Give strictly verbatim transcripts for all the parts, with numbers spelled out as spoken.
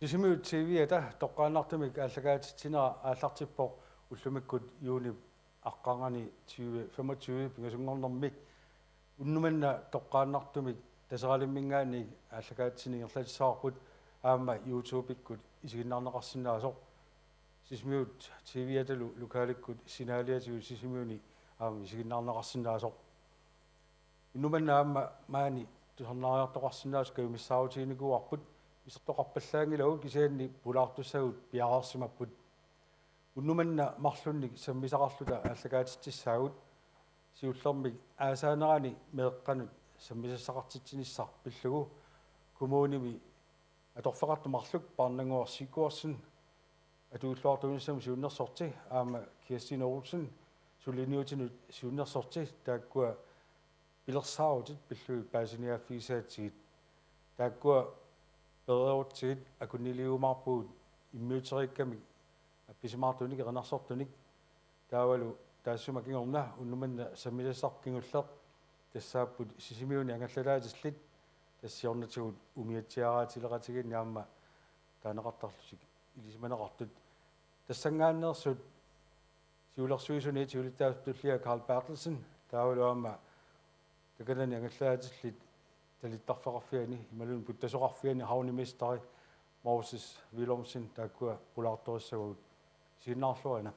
Sisimiut T V-ata toqqaannartumik aallakaatitsinera aallartippoq ullumikkut juunip aqqarnganni tyve femogtyve pingasunngornermi. Unnuk manna toqqaannartumik Taseralimminngaanniit aallakaatitsineq ingerlatissavarput, aamma YouTube-ikkut isiginnaarneqarsinnaasoq. Sisimiut T V-atalu lokalikkut sinaaliatigut Sisimiuni aamma isiginnaarneqarsinnaasoq. Unnuk manna aamma maani tusarnaariartoqarsinnaasoq kajumissaarutiginikuuarput, isertoqarpallaanngilagut, kisianni pulaartussagut piareersimapput. Unnuk manna marlunnik sammisaqarluta aallakaatitsissaagut, siullermik aasaanerani meeqqanut sammisassaqartitsinissaq pillugu kommunimi atorfeqartut marluk Paarnannguaq Sigurdsen, atuilluartuunissamut siunnersorti, aamma Kirstine Olsen, suliniutinut siunnersorti, taakkua pilersaarutit pillugit paasiniaaffigisaatsigit. Taakkua pereerutsigit akunniliumaarpugut immiuteriikkamik appisimaartunik erinarsortunik. Taavalu taassuma kingorna unnuk manna sammisassarput kingulleq tassaapput Sisimiuni angallataatillit, tassa siornatigut umiatsiaaraatileqatigiinni aamma taaneqartarlutik ilisimaneqartut. Tassanngaanneersut siulersuisuni siulittaasup tullia Carl Berthelsen, taavalu aamma takanani angallataatillit talittarfeqarfiani imaluunniit puttasoqarfiani havnemesteri Moses Willumsen, taakkua pulaartorissavagut. Isiginnaarluarina.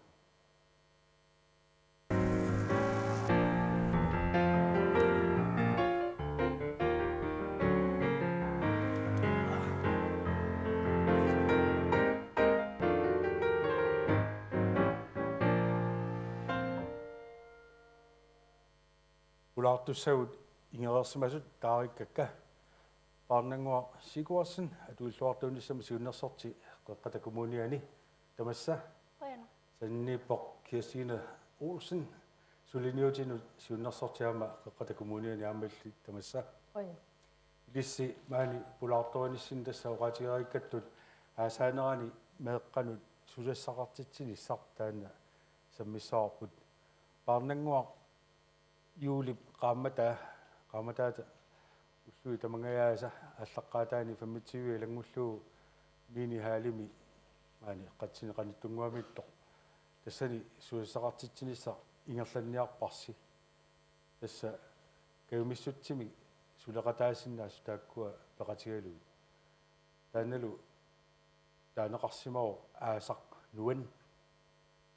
Pulaartussagut ingereersimasut taarikkakka. Paarnannguaq Sigurdsen, atuilluartuunissamut siunnersorti Qeqqata Kommuniani, tamassa. Qujanaq. Sanianiippoq Kirstine Olsen, suliniutinut siunnersorti aamma Qeqqata Kommuniani, aamma illit, tamassa. Qujanaq. Ilissi maani pulaartorinissinni tassa oqaatigereerikkattut aasaanerani meeqqanut susassaqartitsinissaq taanna sammissavarput. Paarnannguaq juulip qaammataa, qaammataata ullui tamangajaasa aallaqqaataani femogtyve ilanngullugu Mini Hallimi, maani Qatsinni Qanittunnguamiittoq, tassani susassaqartitsinissaq ingerlanniarparsi. Tassa kajumissutsimik suleqataasinnaasut taakkua peqatigalugit. Taannalu taaneqarsimavoq Aasaq Nuan.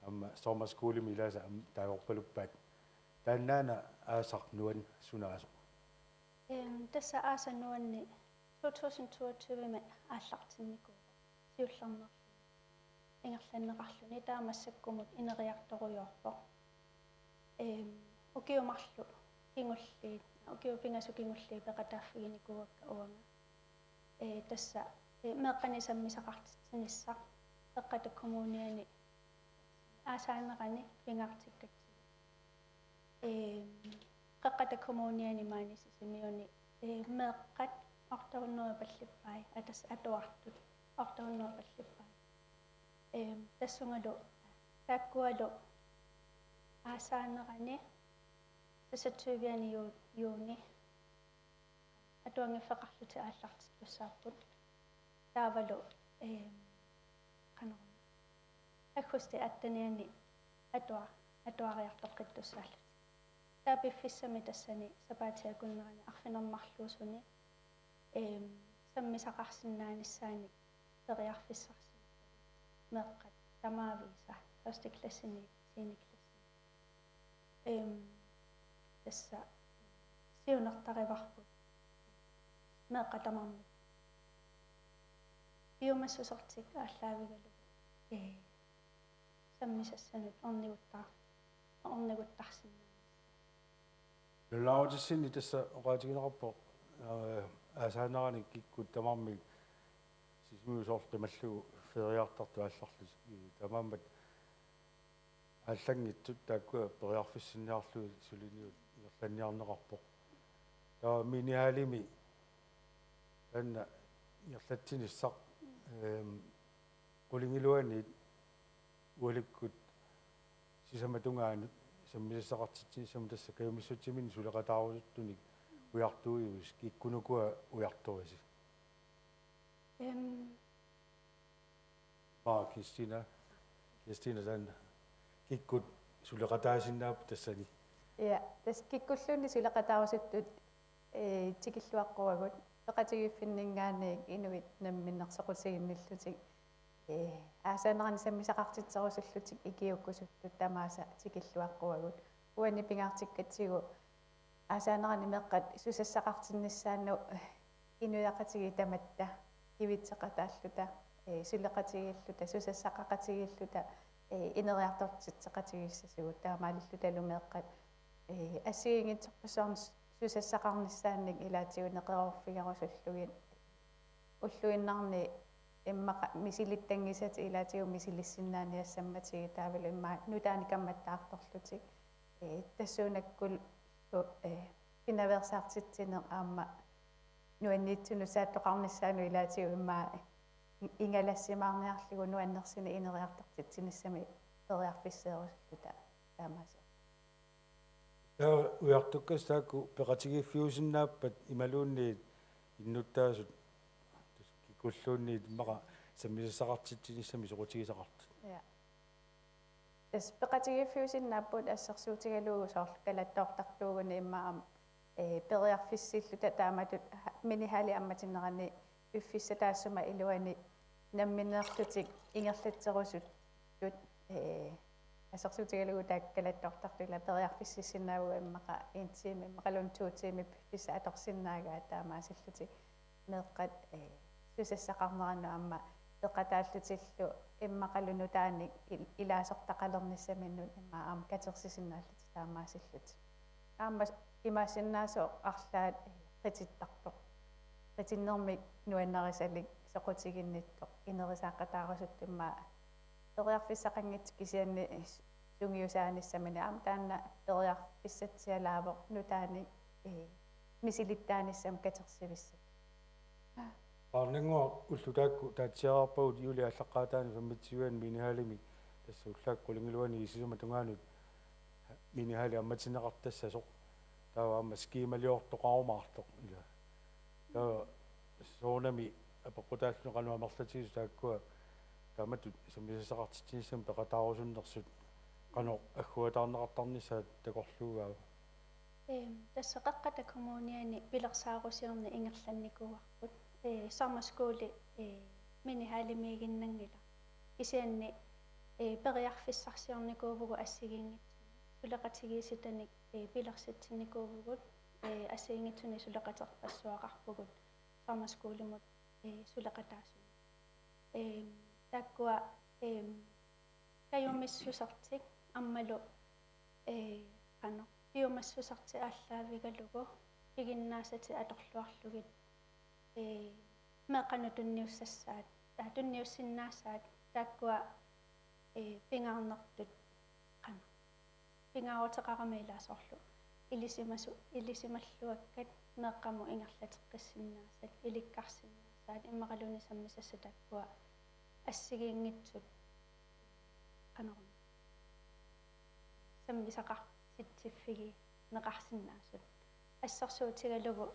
Aamma sommerskolemi ilaasa aamma taagorpaluppaat. Taannaana Aasaq Nuan sunaasoq? Ehm, tassa Aasaq Nuanni to tusind toogtyve-mi aallartinnikuuvoq siullernerluni ingerlanneqarluni, taava massakkumut ineriartorujoorpoq. Ehm, ukiut marluk kingulliit, ukiut pingasut kingulliit peqataaffiginikuuakka uanga. Ee, tassa, ee, meeqqanut sammisaqartitsinissaq Qeqqata Kommuniani aasaanerani pingaartikkatsigit. Ee, Qeqqata Kommuniani maani Sisimiuni, ee, meeqqat otte hundrede pallippai, aa, tassa atuartut otte hundrede pallippai. Ee, tassungalu taakkualu aasaanerani seksogtyve-ani ju-, juuni atuanngiffeqarlutik aallartittussaapput. Taavalu, ehm, qanoruna, aggustip attenianni atua-, atuariartoqqittussaallutik. Taava piffissami tassani sapaatip akunnerani arfineq-marluusuni, ehm, sammisaqarsinnaanissaannik periarfissarsiupput meeqqat tamaviisa første klassini, tiende klassini. Ehm, tassa siunertarivarput meeqqat tamarmik piumassusertik aallaavigalugu, ee, sammisassanut orniguttar-, orniguttarsinnaanissaq. Nalunaarutissinni tassa oqaatigineqarpoq, ee, aasaanerani kikkut tamarmik Sisimiut soorlu qimallugu feriartartut aallarlutik, ee, taamaammat aallanngitsut taakkua periarfissinniarlugit suliniut ingerlanniarneqarpoq. Taava Mini Hallimi taanna ingerlatsinissaq, ehm, qulingiluaniit ualikkut sisamat tungaanut sammisassaqartitsinissamut tassa kajumissutsiminnik suleqataarututtunik ujartuujuisi, kikkunukua ujartorisi? Ehm, Aa, Kristina. Kristina, taanna kikkut suleqataasinnaapput tassani? Ja, tassa kikkulluunniit suleqataarusuttut, ee, tikilluaqquagut. Peqatigiiffinninngaanniit inuit namminneq soqutiginnillutik, ee, aasaanerani sammisaqartitserusullutik ikiuukkusuttut tamaasa tikilluaqquagut. Uani pingaartikkatsigu aasaanerani meeqqat susassaqartinnissaannut inuiaqatigiit tamatta kivitseqataalluta, ee, suleqatigiilluta, susassaqaqatigiilluta, ee, ineriartortitseqatigiissasugut, taamaalillutalu meeqqat, ee, assigiinngitsorpassuarnik susassaqarnissaannik ilaatigut neqeroorfigerusullugit, ulluinnarni immaqa misilittanngisatik ilaatigut misilissinnaaniassammatigit taavalu immaqa nutaanik kammattaartorlutik, ee, tassuunakkullu, ee, pinaveersaartitsineq aamma nuanniitsunut saattoqarnissaanut ilaatigut immaqa ingalassimaarniarlugu nuannersunik ineriartortitsinissamik periarfisseerusulluta taamaasilluni. Taava ujartukkassat taakku peqatigiiffiusinnaappat imaluunniit innuttaasut kikkulluunniit immaqa sammisassaqartitsinissamik soqutigisaqartut? Ja. Tassa peqatigiiffiusinnaapput assersuutigalugu soorlu kalattoortartuuguni immaqa aamma, ee, periarfissilluta taamatut ha-, minihalli ammatinnerani piffissaq taassuma iluani namminneerlutik ingerlatserusuttut, ee, assersuutigalugu taakku kalattoortartut ila periarfississinnaavugut immaqa en time, immaqaluunniit to timer piffissaq atorsinnaagaat taamaasillutik meeqqat, ee, susassaqarnerannut aamma peqataallutillu immaqalu nutaanik il-, ilaasortaqalernissaminnut immaqa aamma katersisinnaallutik taamaasillutik. Aamma imaassinnaavoq arlaat, ee, qitittartoq. Qitinnermik nuannarisalik soqutiginnittoq ineriartortitaarusuttut immaqa periarfissaqanngitsut kisianni sungiusaanissaminut aamma taanna periarfissatsialaavoq nutaanik, ee, misilittaanissamut katersivissatsinnut. Paarnannguaq, ullut taakku taatsiareerpagut juulip aallaqqaataani femogtyve minihallimi, tassa ullaakkut qulingiluanut ilisisuma tungaanut minihalli ammatinneqartassasoq. Taava aamma skemaliortoqarumaartoq ila. Taava soorunami apeqqutaalluni qanoq amerlatigisut taakkua taamatut sammisassaqartitsinissamut peqataarusunnersut qanoq agguataarneqartarnissaat takorluugaava? Ehm, tassa Qeqqata Kommuniani pilersaarusiorneq ingerlannikuuarput. Ee, sommerskole, ee, minihallimiiginnanngilaq. Kisianni, ee, periarfissarsiornikuuvugut assigiinngitsunik suleqatigiissutanik, ee, pilersitsinnikuuvugut, ee, assigiinngitsunik suleqaterpassuaqarpugut sommerskolemut, ee, suleqataasumik. Ehm, taakkua, ehm, kajumissusertik aammalu, ee, qanoq, piumassusertik aallaavigalugu piginnaasatik atorluarlugit, ee, meeqqanut tunniussassaat, aa, tunniussinnaasaat taakkua, ee, pingaarnertut qanoq, pingaaruteqarami ilaa soorlu ilisimasu-, ilisimalluakkat meeqqamut ingerlateqqissinnaasat, ilikkarsinnaasaat, immaqaluunniit sammisassat taakkua assigiinngitsut qanoruna sammisaqartitsiffigineqarsinnaasut. Assersuutigalugu,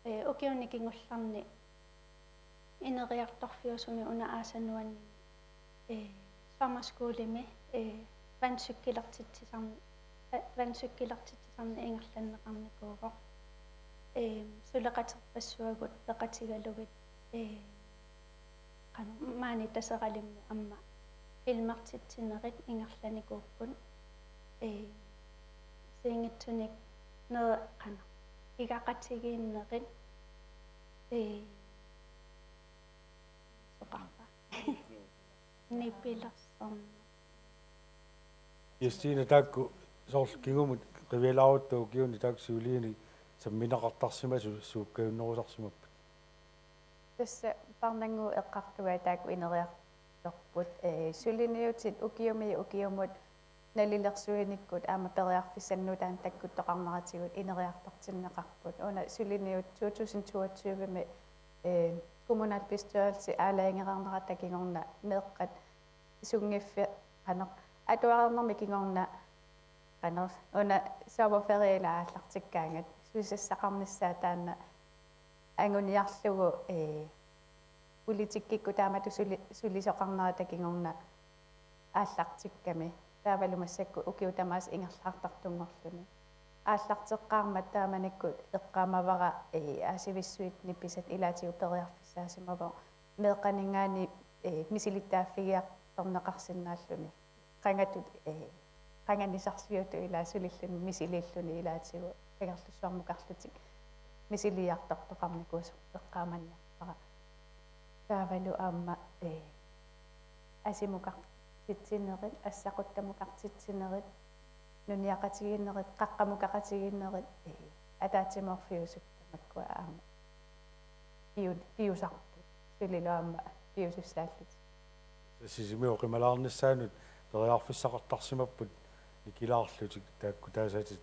ee, ukiuni kingullerni ineriartorfiusumi una aasap nuanninni, ee, sommerskolemi, ee, vandcykelertitsisarn-, va-, vandcykelertitsisarneq ingerlanneqarnikuuvoq. Ee, suleqaterpassuagut peqatigalugit, ee, qanoq, maani Taseralimmut aamma filmertitsinerit ingerlanikuupput. Ee, assigiinngitsunik neri-, qanoq, igaqatigiinnerit, ee, soqarpa. Nipilersorneq. Justine, taakku soorlu kingumut qivialaarutta ukiuni taakku siuliini sammineqartarsimasut suukkajunnerusarsimapput? Tassa Paarnannguup eqqartugai taakku ineriartorput, ee, suliniutit ukiumiit ukiumut nalilersuinikkut aamma periarfissanik nutaanik takkuttoqarneratigut ineriartortinneqarput. Una suliniut to tusind toogtyve-mi, ee, kommunalbestyrelsi aalajangereernerata kingorna meeqqat sunngiffi-, qanoq, atuareernermi kingorna, qanoq, una sommerferie ila aallartikkaangat susassaqarnissaa taanna anguniarlugu, ee, politikkikkut taamatut suli-, sulisoqarnerata kingorna aallartikkami. Taavalu massakkut ukiut tamaasa ingerlaartartunngorluni. Aallarteqqaarmat taamanikkut eqqaamavara, ee, Aasivissuit nipisat ilaatigut periarfissaasimavoq. Meeqqaninngaanniit, ee, misilittaaffigiartorneqarsinnaalluni. Qangatut, ee, qanganisarsiutut ilaa sulilluni misiliilluni ilaatigut Kangerlussuarmukarlutik misiliiartortoqarnikuusoq eqqaamanniarpara. Taavalu aamma, ee, asimukartitsinerit, assaquttamukartitsinerit, nuniaqatigiinnerit, qaqqamukaqatigiinnerit, ee, ataatsimoorfiusut tamakkua aamma piu-, piusarput, sulilu aamma piusussaallutik. Sisimiut oqimalaarnissaannut periarfissaqartarsimapput nikilaarlutik taakku taasatit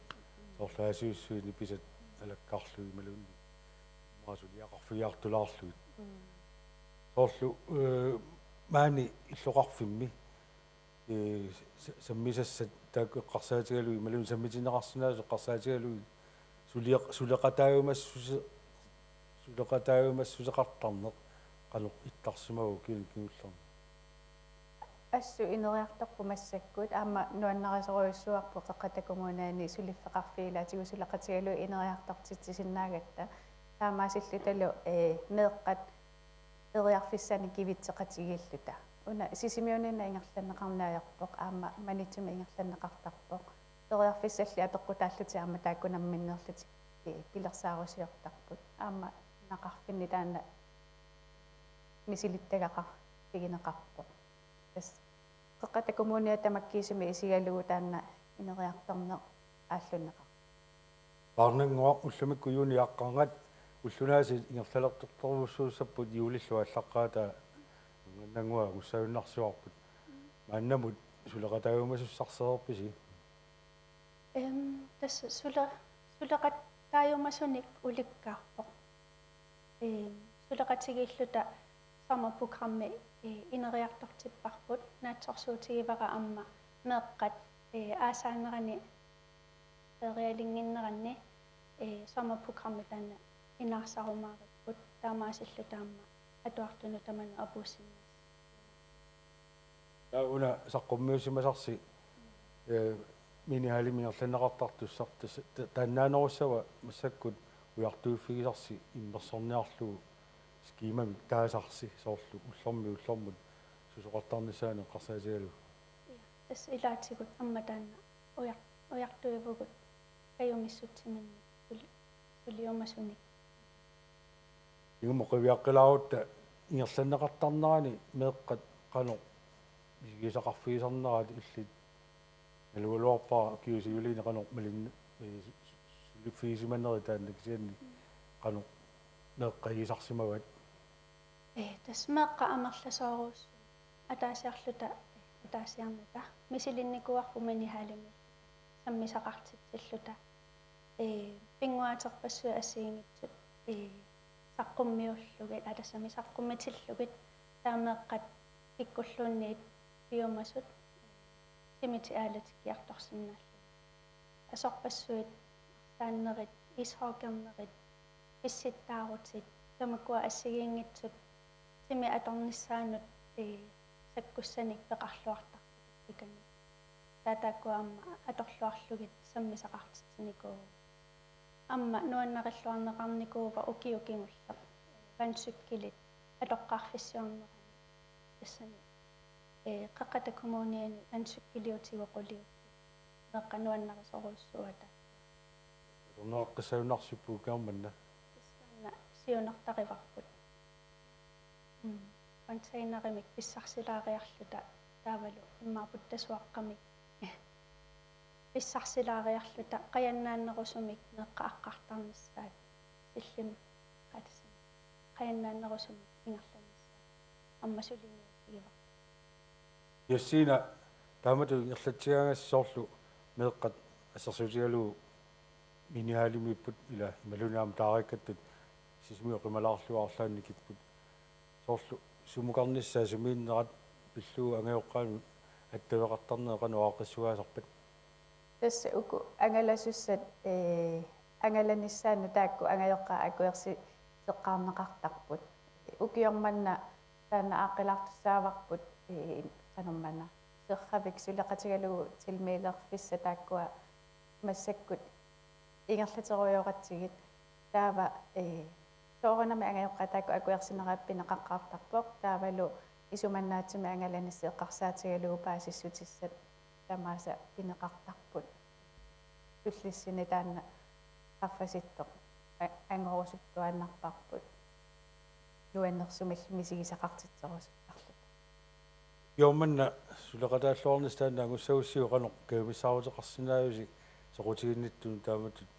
soorlu Aasivissuit nipisat alakkarlugit imaluunniit immaqa suliaqarfigiartulaarlugit. Mm. Soorlu, ee, maani illoqarfimmi, ee, sa-, sammisassat taakku eqqarsaatigalugit, imaluunniit sammitinneqarsinnaasut eqqarsaatigalugit, suliaq-, suleqataajumassusi-, suleqataajumassuseqartarneq qanoq ittarsimava ukiuni kingullerni? Assut ineriartorpoq massakkut, aamma nuannarisorujussuarput Qeqqata Kommuniani suliffeqarfiit ilaatigut suleqatigalugit ineriartortitsisinnaagatta. Taamaasillutalu, ee, meeqqat periarfissanik kivitseqatigiilluta. Una Sisimiuninnga ingerlanneqarneq ajorpoq, aamma Maniitsumi ingerlanneqartarpoq. Periarfissalli apeqqutaallutik aamma taakku namminneerlutik, ee, pilersaarusiortarput. Aamma nunaqarfinni taanna misilittagaqarfigineqarpoq. Tassa Qeqqata Kommunia tamakkiisumik isigalugu taanna ineriartorneq aallunneqarpoq. Paarnannguaq, ullumikkut juuniaqqarngat ulloq aasiit ingerlalertortorujussuussapput juulillu aallaqqaataa. Paarnannguaq angussagunarsivarput. Maannamut suleqataajumasussarsiorpisi? Em, tassa sule-, suleqataajumasunik ulikkaarpoq. Em, suleqatigiilluta sommerprogrammi, ee, ineriartortipparput, naatsorsuutigivara aamma meeqqat, ee, aasaanerani ferialinnginneranni, ee, sommerprogrammi taanna inaarsarumaaripput, taamaasilluta aamma atuartunut tamanut apuussinnaassalluni. Taava una saqqummiussimasarsi, ee, minihallimi ingerlanneqartartussaq, tassa ta-, taannaanerussava massakkut ujartuiffigisarsi immersorniarlugu skemamik taasarsi soorlu ullormiit ullormut susoqartarnissaanut eqqarsaatigalugu? Ja, tassa ilaatigut aamma taanna ujar-, ujartuivugut kajumissutsiminnik suli-, suliumasunik. Kingumut qiviaqqilaarutta ingerlanneqartarnerani meeqqat qanoq misigisaqarfigisarnerat illit nalugaluarpara ukiut siuliini qanoq malin-, ee, su-, su-, suliffigisimanerit taanna kisianni qanoq meeqqat igisarsimavat? Ee, tassa meeqqat amerlasoorujussuit ataasiarluta, ee, ataasiarnata misilinnikuuarput minihallimi sammisaqartitsilluta. Ee, pinnguaaterpassuit assigiinngitsut, ee, saqqummiullugit, aa, tassami saqqummitillugit, taava meeqqat kikkulluunniit piumasut, ee, timitit aalatikkiartorsinnaallugit. Asorpassuit, arsaannerit, ishockeynerit, pissittaarutit, tamakkua assigiinngitsut timi atornissaanut, ee, sakkussanik peqarluartarput ullikanik. Taava taakkua aamma atorluarlugit sammisaqartitsinikuuvugut. Aamma nuannarilluarneqarnikuuvoq ukioq kingulleq vandcykelit atoqqaarfissiorneranni. Tassani, ee, Qeqqata Kommuniani vandcykeliutigut quliuttut meeqqat nuannarisorujussuuaat taakkua. Atorneqaqqissagunarsipput ukioq manna? Tassa taanna siunertarivarput. Mm. Containerimik pissarsilaariarluta taavalu immaqa puttasuaqqamik pissarsilaariarluta qajannaannerusumik meeqqat aqqartarnissaat sillim qatassan qajannaannerusumik ingerlannissaat aamma suliniutigivarput. Jessiina, taamatut ingerlatsigaangassi soorlu meeqqat assersuutigalugu minihallimiipput ila imaluunniit aamma taariikkattut Sisimiut oqimalaarlugu arlaannikipput. Soorlu sumukarnissaat sumiinnerat pillugu angajoqqaanut attaveqartarnerat qanoq aaqqissugaasarpat? Tassa uku angalasussat, ee, angalanissaannut taakku angajoqqaat akuersi- seqqaarneqartarput. ukioq manna taanna aaqqilaartussaavarput, ee, qanormaanna, serravik suleqatigalugu tilmeelerfissat taakkua massakkut ingerlaterujoratsigit. Taava, ee, soorunami angajoqqaat taakku akuersinerat pineqaqqaartarpoq, taavalu isumannaatsumik angalanissiit eqqarsaatigalugu paasissutissat tamaasa pineqartarput. Tullissinni taanna qaffasittoq a-, angorusuttuaannarparput. Nuannersumillu misigisaqartitserusuttarluta. Ukioq manna suleqataalluarnissaq taanna angussagussiuk qanoq kajumissaaruteqarsinnaavusi soqutiginnittunut taamatut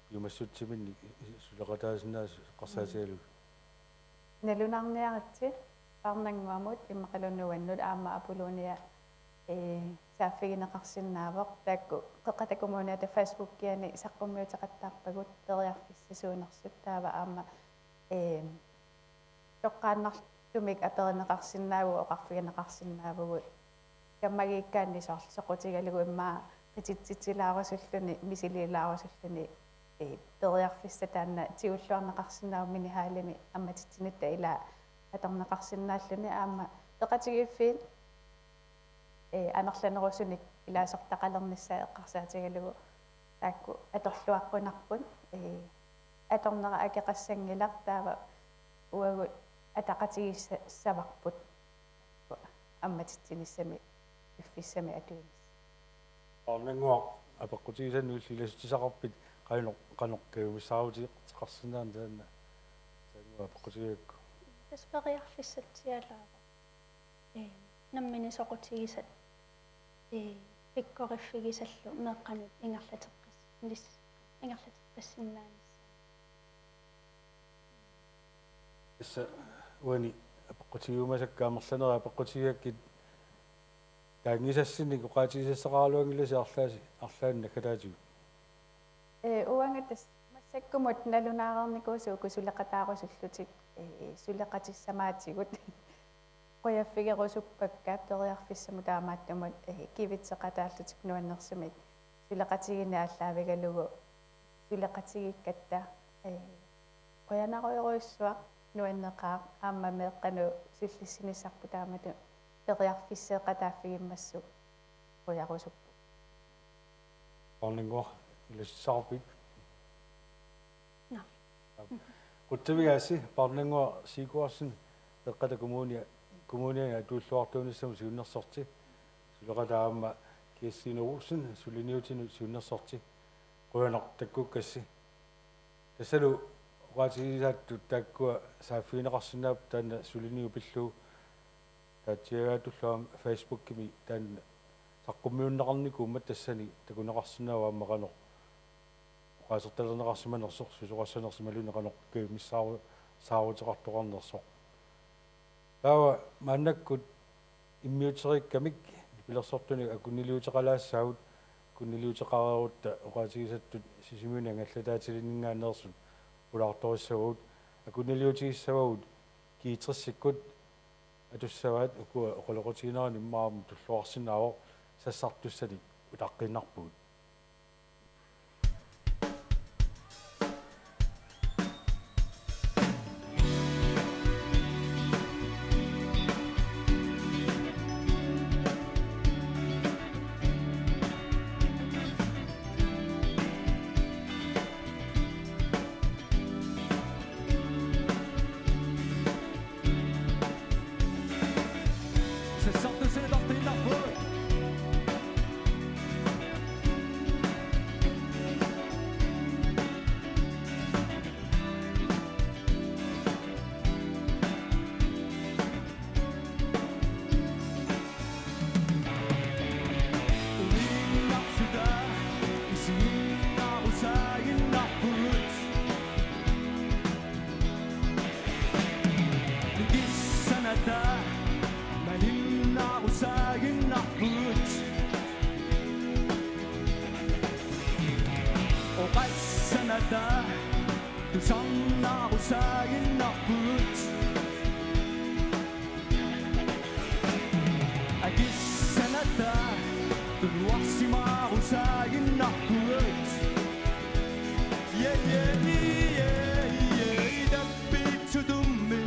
piumassutsiminnik suleqataasinnaasut eqqarsaatigalugit? Nalunaarniaritsi Paarnannguamut immaqalu nuannut aamma Apollonia, ee, saaffigineqarsinnaavoq. Taakku Qeqqata Kommuniata Facebookiani saqqummiuteqattaarpagut periarfissat suunersut, taava aamma, ee, toqqaannartumik aperineqarsinnaavugut, oqarfigineqarsinnaavugut. Kammagiikkaanni soorlu soqutigalugu immaqa qititsitsilaarusulluni, misiliilaarusulluni, ee, periarfissaq taanna tigulluarneqarsinnaavoq, minihallimi ammatitsinitta ilaa atorneqarsinnaalluni, aamma peqatigiiffiit, ee, amerlanerusunik ilaasortaqalernissaat eqqarsaatigalugu taakku atorluaqqunarput, ee, atornera akeqassanngilaq, taava uagut ataqatigiissavarput ammatitsinissami piffissami atuinis. Paarnannguaq, apeqqutigisannut illit ilassutissaqarpit qanoq, qanoq kajumissaaruteqarsinnaaneq taanna? Taanna apeqqutigigakku. Tassa periarfissatsialaavoq. Ee, nammineq soqutigisat, ee, pikkoriffigisallu meeqqanut ingerlateqqis-, nis-, ingerlateqqissinnaanissaa. Tassa uani apeqqutigiumasakka amerlanerit apeqqutigigakkit taanngisassinnik oqaatigisassaqaraluanngilasi arlaasi, arlaannik naggataatigut? Ee, uanga tassa massakkumut nalunaareernikuusut uku suleqataarusullutik, ee, suleqatissamaatigut. Qujaffigerusuppakka periarfissamut taamaattumut, ee, kivitseqataallutik nuannersumik suleqatigiinneq aallaavigalugu suleqatigiikkatta, ee, qujanarujorujussuaq, nuanneqaaq, aamma meeqqanut sullissinissarput taamatut periarfisseeqataaffigimmassuk qujarusupput. Paarnannguaq, ilassutissaqarpit? Naa. Qutsavigaassi Paarnannguaq Sigurdsen, Qeqqata Kommunia, Kommuniani atuulluartuunissamut siunnersorti. Suleqataat aamma Kirstine Olsen, suliniutinut siunnersorti. Qujanaq takkukkassi. Tassalu oqaatigisaattut taakkua saaffigineqarsinnaapput, taanna suliniut pillugu taatsiagaatullu aamma Facebookimi taanna saqqummiunneqarnikuummat tassani takuneqarsinnaavoq aamma qanoq oqaasertalerneqarsimanersoq, susoqassanersoq imaluunniit qanoq kajumissaaru-, saaruteqartoqarnersoq. Taava maannakkut immiuteriikkamik nipilersortunik akunniliuteqalaassaagut, akunniliuteqareerutta oqaatigisattut Sisimiuni angallataatilinninngaanneersut pulaartorissavagut, akunniliutigissavagut G tres-ikkut atussavaat, ukua oqaloqatigineranni immaqa aamma tulluarsinnaavoq, sassartussanik utaqqiinnarpugut. Oqassanata tusarnaarusaaginnarpugut. Akissanata tunuarsimaarusaaginnarpugut. Yeah, yeah, yeah, yeah, tappiitsutummi.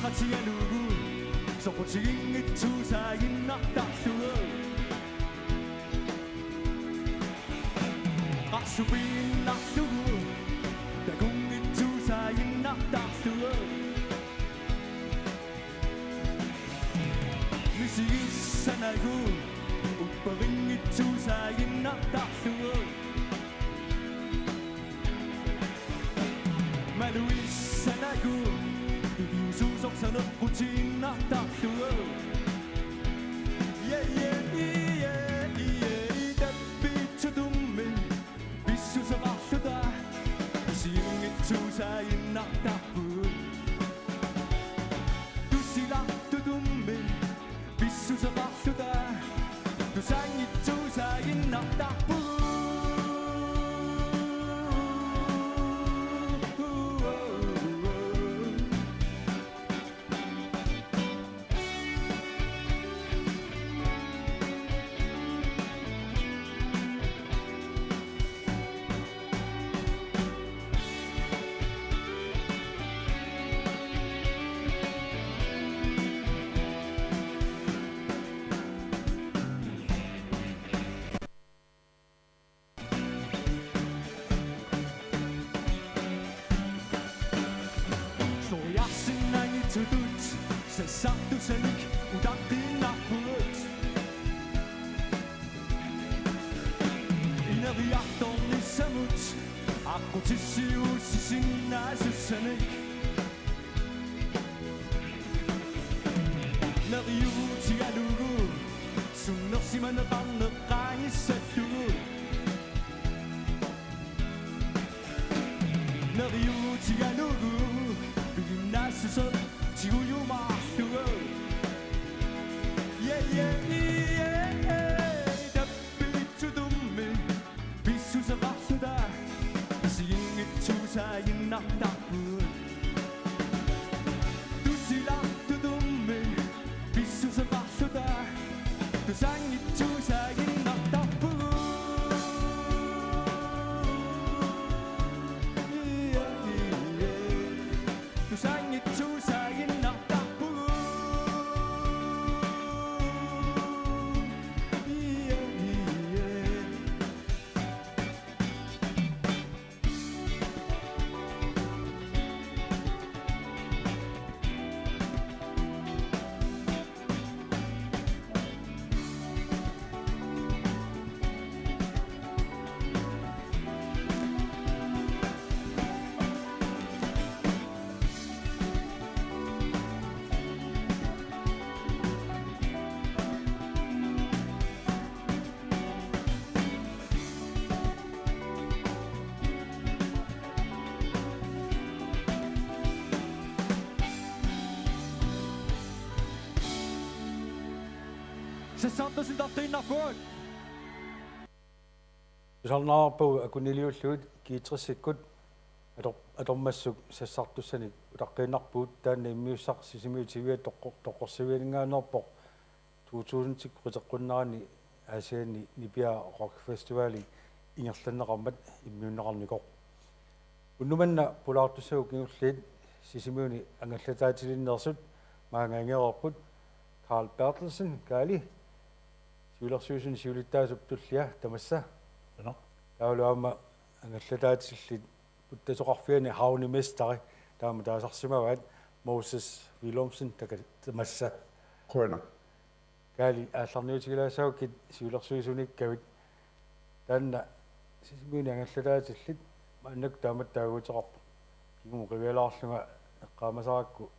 Qatigalugu soqutiginngitsuusaaginnartarlugu. Qarsupiinnarlugu takunngitsuusaaginnartarlugu. Misigissanagu upperinngitsuusaaginnartarlugu. Maluissanagu piviusuusoq saneqqutiinnartarlugu. Yeah, yeah, yeah, yeah, yeah. Tappiitsutummi pissuseqarluta isiginngitsuusaaginnartarpugut. Tusilartutummi pissuseqarluta tusaanngitsuusaaginnartarpugut. Suliarsinnaanngitsutut sassartussanik utaqqiinnarpugut. Ineriartornissamut aqqutissiuussisinnaasussanik. Neriuutigalugu sunnersimaneqarneq qaangissallugu. Neriuutigalugu piginnaassuseq tigujumaarlugu. Yeah, yeah, yeah, yeah. Tappiitsutummi pissuseqarluta isiginngitsuusaaginnartarpugut. Tusilartutummi pissuseqarluta tusaanngitsuusaaginnartarpugut. Tusaanngitsuusaaginnartarpugut. Sassartussanik utaqqiinnarpugut. Tusarnaarpagut akunniliullugit G tres-ikkut ator-, atormassuk sassartussanik utaqqiinnarpugut, taanna immiussaq Sisimiut T V-at toqqor-, toqqorsivianinngaanneerpoq. To tusind-ikkut qiteqqunnerani Aasianni nipiaa rockfestivali ingerlanneqarmat immiunneqarnikoq. Unnuk manna pulaartussagut kingulliit Sisimiuni angallataatilinneersut maanga ingereerput. Carl Berthelsen, Kaali, siulersuisuni siulittaasup tullia, tamassa. Qujanaq. Taavalu aamma angallataatillit puttasoqarfiani havnemesteri, taama taasarsimavaat, Moses Willumsen, taka-, tamassa. Qujanaq. Kaali, aallarniutigilaassaagukkit siulersuisuniikkavit. Taanna Sisimiuni angallataatillit maannakkut taamatut taaguuteqarput. Kingumut qivialaarlunga eqqaamasarakku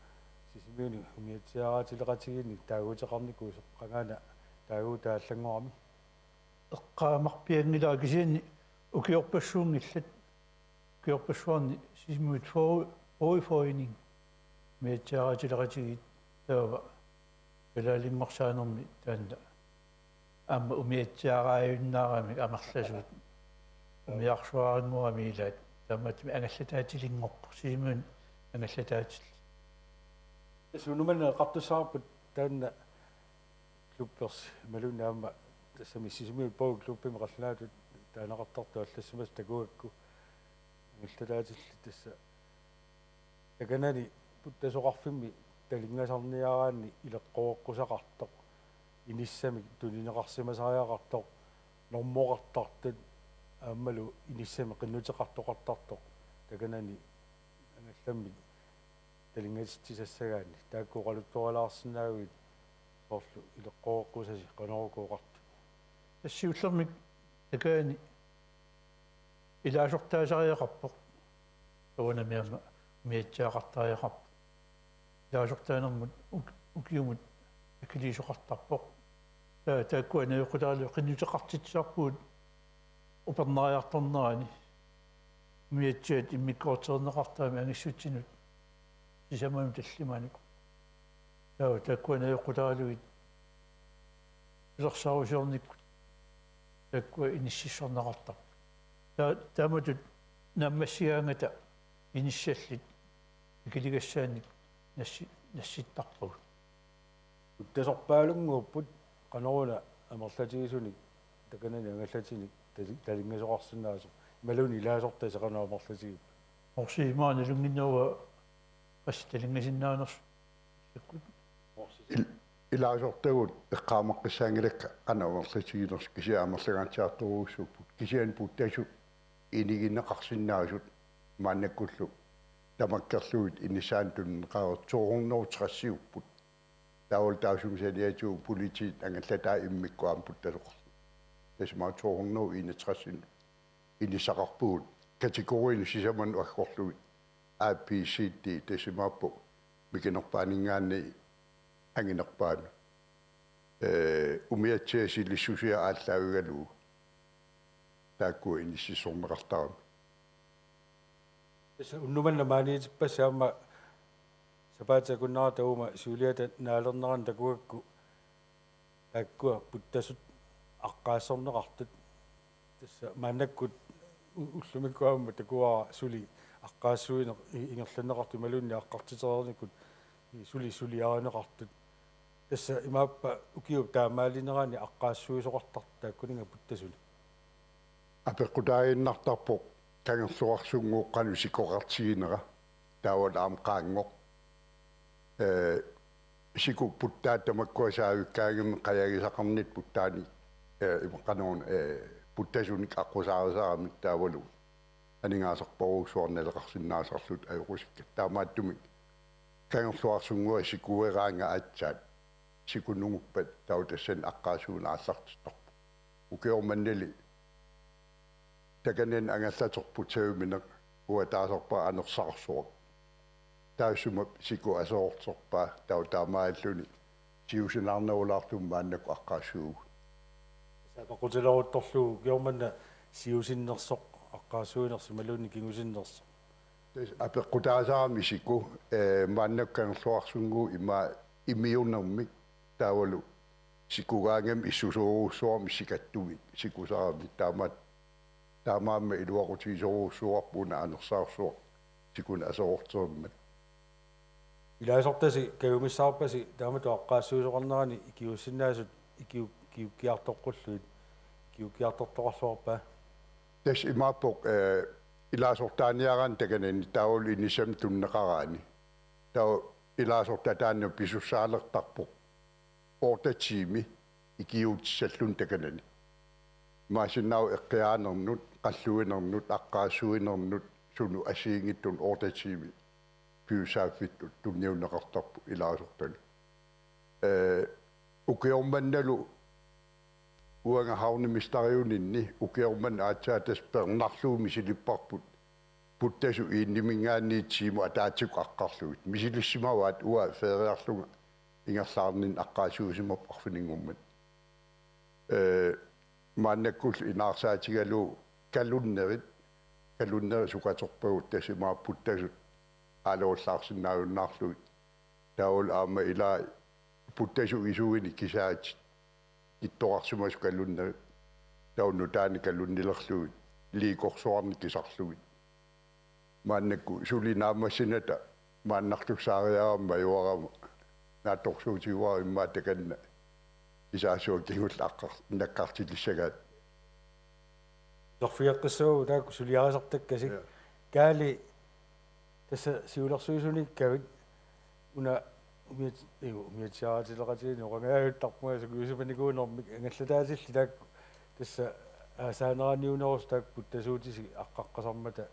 Sisimiuni umiatsiaaraatileqatigiinnik taaguuteqarnikuusoq, qangaana taaguutaa allanngorami? Eqqaamarpianngilara, kisianni ukiorpassuunngillat. Ukiorpassuarni Sisimiut Bog-, Bogforening umiatsiaaraatileqatigiit, taava kalaalimmarsaanermi taanna aamma umiatsiaaraajunnaaramik amerlasuut umiarsuarinngorami ilaat, taamaattumik angallataatilinngorpoq, Sisimiuni angallataatillit. Tassa unnuk manna eqqartussaavarput taanna klubbersi imaluunniit aamma tassami Sisimiut Bog klubbimi qallunaatut taaneqartartut allassimasut takugakku angallataatillit, tassa takanani puttasoqarfimmi talingasarniaraanni ileqqoreqqusaqartoq, inissamik tunineqarsimasariaqartoq, normoqartartut aammalu inissamik qinnuteqartoqartartoq takanani angallammik talingatitsissassagaanni. Taakku oqaluttuarilaarsinnaagavit soorlu ileqqoreqqusasi qanorooq oqartut? Tassa siullermik takaani ilaasortaasariaqarpoq. Tavanami aamma umiatsiaqartariaqarpoq. Ilaasortaanermut uk-, ukiumut akiliisoqartarpoq. Taa-, taakkua najoqqutaallugit qinnuteqartitsisarpugut upernariartornerani. Umiatsiat immikkoortinneqartarami angissutsinut sisamanut tallimanut. Taa-, taakkua najoqqutaallugit pilersaarusiornikkut taakkua inississorneqartarput. Taa-, taamatut naammassigaangata inissallit ikiligassaannik nassi-, nassittarpagut. Puttasorpaalunnguupput qanoruna amerlatigisunik takanani angallatinik tali-, talingasoqarsinnaasoq, imaluunniit ilaasortasi qanoq amerlatigipput? Orsi imaana lunnginnerua qassit talinngasinnaanersoq. Il-, ilaasortagut eqqaamaqqissaanngilakka qanoq amerlatiginersoq, kisianni amerlangaatsiartorujussuupput. Kisianni puttasut inigineqarsinnaasut maannakkullu tamakkerlugit inissaanut tunineqareersut to hundrede og tres-iupput. Taavalu taassuma saniatigut politiit angallatai immikkut aamma puttasoqarlugit. Tassa imaappoq to hundrede og enogtres inissaqarpugut. Kategoriinut sisamanut aggorlugit A, B, C, D, tassa imaappoq mikinerpaaninngaanniit anginerpaanut. Ee, umiatsiat silissusiat aallaavigalugu taakku inississorneqartaramik. Tassa unnuk manna maaniitippassi aamma sapaatip akunnerata uuma siuliata naalernerani takugakku taakkua puttasut aqqaassorneqartut. Tassa maannakkut u-, ullumikkut aamma takuara suli aqqaassuineq i-, ingerlanneqartut imaluunniit aqqartitereernikkut suli suliarineqartut. Tassa imaappa ukiup taamaalinerani aqqaassuisoqartartut taakkuninnga puttasunik? Apeqqutaaginnartarpoq Kangerluarsunnguup qanoq sikoqartiginera, taavalu aamma qaanngoq. Ee, siku puttaat tamakkua saavikkaangamik qajagisaqarnittut puttaanik, ee, ima qanoruna, ee, puttasunik aqqusaarisarami taavalu aningaasarparujussuarnik naleqarsinnaasarlutik ajoqusikkatta. Taamaattumik Kangerluarsunnguaq sikueraangat aatsaat sikununguppat taava tassani aqqaassuineq aallartittarpoq. Ukioq mannali takanani angallaterput savimineq uanga taasarpara anersaarsuaq. Taassuma siku aserorterpaa, taava taamaalilluni siusinaarnerulaartumik maannakkut aqqaassuuvugut. Tassa apeqqutileruttorlugu ukioq manna siusinnersoq, aqqaassuinersoq imaluunniit kingusinnersoq? Tassa apeqqutaasarami siku, ee, maannakkut Kangerluarsunnguup ima imiunermik taavalu sikugaangamik issusoorujussuarmik sikattumik sikusarami, taamaat-, taamaammat iluaqutigisorujussuuarput una anersaarsuaq sikuneq aserorterimmat. Ilaasortasi kajumissaarpasi taamatut aqqaassuisoqarnerani ikiuussinnaasut ikiu-, ikiukkiartoqqullugit, ikiukkiartortoqarluarpa? Tassa imaappoq, ee, ilaasortaaniaraanni takanani taavalu inissamik tunineqaraanni. Taava ilaasortat taanna pisussaalertarpoq otte tiimi ikiuutissalluni takanani. Imaassinnaavoq eqqiaanernut, qalluinernut, aqqaassuinernut, sunut assigiinngitsunut otte tiimi pisussaaffittut tunniunneqartarput ilaasortagit. Ee, ukioq mannalu uanga havnemesteriuninni ukioq manna aatsaat tassa pernarlugu misilipparput puttasut eeniminngaanniit tiimut ataatsikkut aqqarlugit. Misilissimavaat uanga feriarlunga ingerlaarninni aqqaassuusimapput arfininngormat. Ee, maannakkullu inaarsaatigalugu kalenderit, kalenderit sukaterpagut tassa imaappoq puttasut aalajallaarsinnaajunnaarlugit. Taavalu aamma ilaa puttasut isuinik kisaatit kittorarsimasut kalenderit. Taava nutaanik kalenderilernut liikorsuarnik kisarlugit. Maannakkut suli naammassinata maannartussaariarama majuarama naatsorsuutigaara immaqa takanna kisaassuaq kingulleq aqqar-, nakkartilissagaat. Uterfigeqqissaagut taakku suliarisartakkasi. Ja. Kaali, tassa siulersuisuniikkavit, una umiat-, igu, umiatsiaatileqatigiinni oqangaajuttarpunga sukujusimanikuunermik angallataatillit taakku tassa aasaaneraniunerusut taakku puttasuutisik aqqaqqasarmata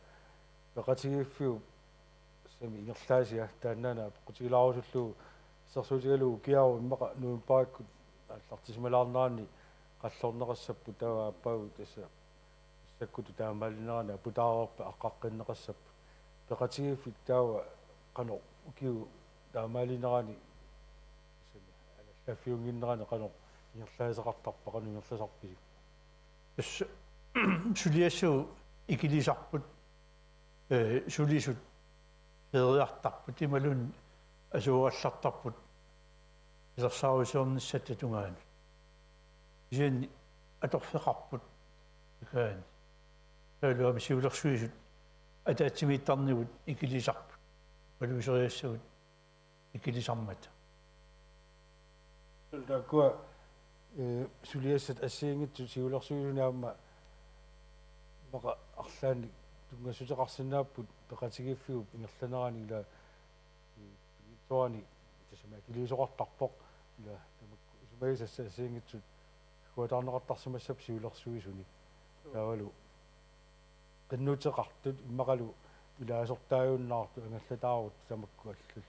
peqatigiiffiup tassami ingerlaassia taannaana apeqqutigilaarusullugu assersuutigalugu ukiaru immaqa novembarikkut aallartisimalaarnerani qallorneqassapput taava aappaagu tassa massakkutut taamaalinerani aputaareerpat aqqaqqinneqassapput. Peqatigiiffik taava qanoq ukiup taamaalinerani tassami anallaffiunnginnerani qanoq ingerlaaseqartarpa, qanoq ingerlasarpisi? Tassa suliassagut ikilisarput, ee, sulisut feeriartarput imaluunniit asugallartarput pilersaarusiornissatta tungaanut. Kisianni atorfeqarput takaani. Taavalu aamma siulersuisut ataatsimiittarnivut ikilisarput. Oqaluuseriassagut ikilisarmata. Taakkua, ee, suliassat assigiinngitsut siulersuisuni aamma immaqa arlaannik tunngassuteqarsinnaapput peqatigiiffiup ingerlanerani ila, ee, pinngitsoorani tassami akiliisoqartarpoq ila tamakku isumagisassat assigiinngitsut agguataarneqartarsimassapput siulersuisuni. Taavalu qinnuteqartut immaqalu ilaasortaajunnaartut angallataarut tamakku allallu.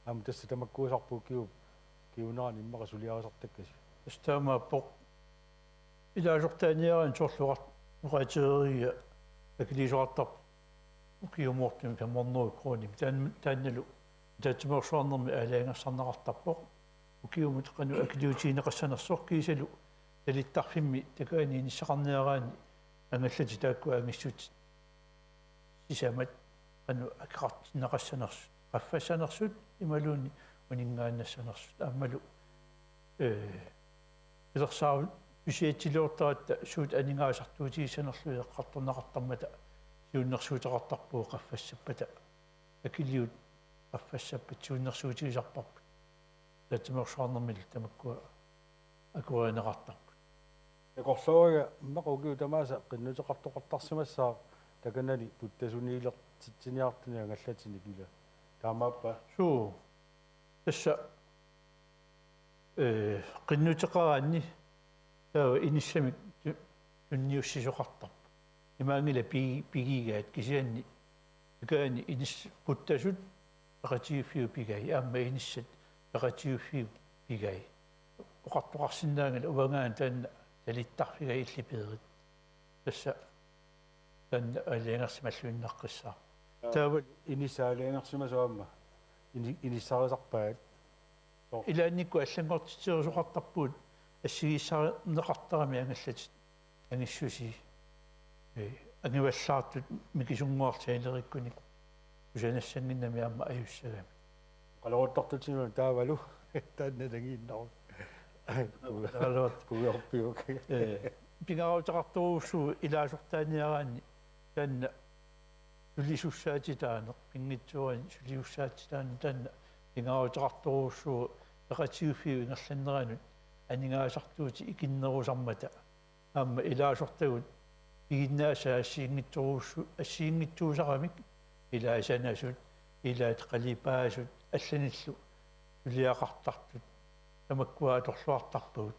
Aamma tassa tamakkuusarput ukiup, ukiuunerani immaqa suliarisartakkasi. Tassa taamaappoq. Ilaasortaaniaraanni soorlu oqar-, oqaatigeriiaat akiliisoqartarput ukiumoortumik femhundrede kroonimik. Taan-, taannalu ataatsimeersuarnermi aalajangersarneqartarpoq. Ukiumut qanoq akiliutigineqassanersoq kiisalu talittarfimmi takaani inissaqarniaraanni angallatit taakku angissutit sisamat qanoq akeqartinneqassanersut, qaffassanersut imaluunniit uninngaannassanersut. Aammalu, ee, pilersaarusiortaratta suut aningaasartuutigissanerlugit eqqartorneqartarmata siunnersuuteqartarpugut qaffassappata. Akiliut qaffassappat siunnersuutigisarparput. Ataatsimeersuarnermilu tamakkua akuerineqartarput. Takorloorigakku immaqa ukiut tamaasa qinnuteqartoqartarsimassaaq takanani puttasuniilertitsiniartuni angallatinik ila. Taamaappa? Suu. Tassa, ee, qinnuteqaraanni taava inissamik tu-, tunniussisoqartarpoq. Imaanngilaq pi-, pigigaat kisianni takaani inis-, puttasut peqatigiiffiup pigai, aamma inissat peqatigiiffiup pigai. Oqartoqarsinnaanngilaq uangaana taanna talittarfigai illit peerit. Tassa taanna aalajangersimalluinnaqqissaarpoq. Taava inissat aalajangersimasoq aamma ini-, inissarisarpaat. Ilaannikkut allanngortitsisoqartarpugut assigiissaarneqartaramik angallatit angissusii. Ee, angivallaartut mikisunnguartut saileriikkunik kusanassannginnami aamma ajussagami. Oqaloruttartutsinnut taavalu taanna nangiinnaruk. Taavalu. Puiorpiuk. Ee, pingaaruteqartorujussuuvoq ilaasortaaniaraanni taanna sulisussaatitaaneq, pinngitsoorani sulisussaatitaaneq taanna pingaaruteqartorujussuuvoq peqatigiiffiup ingerlanneranut aningaasartuutit ikinnerusarmata. Aamma ilaasortagut piginnaasai assigiinngitsorujussu-, assigiinngitsuusaramik ilaat sanasut, ilaat qalipaasut allanillu suliaqartartut tamakkua atorluartarpagut.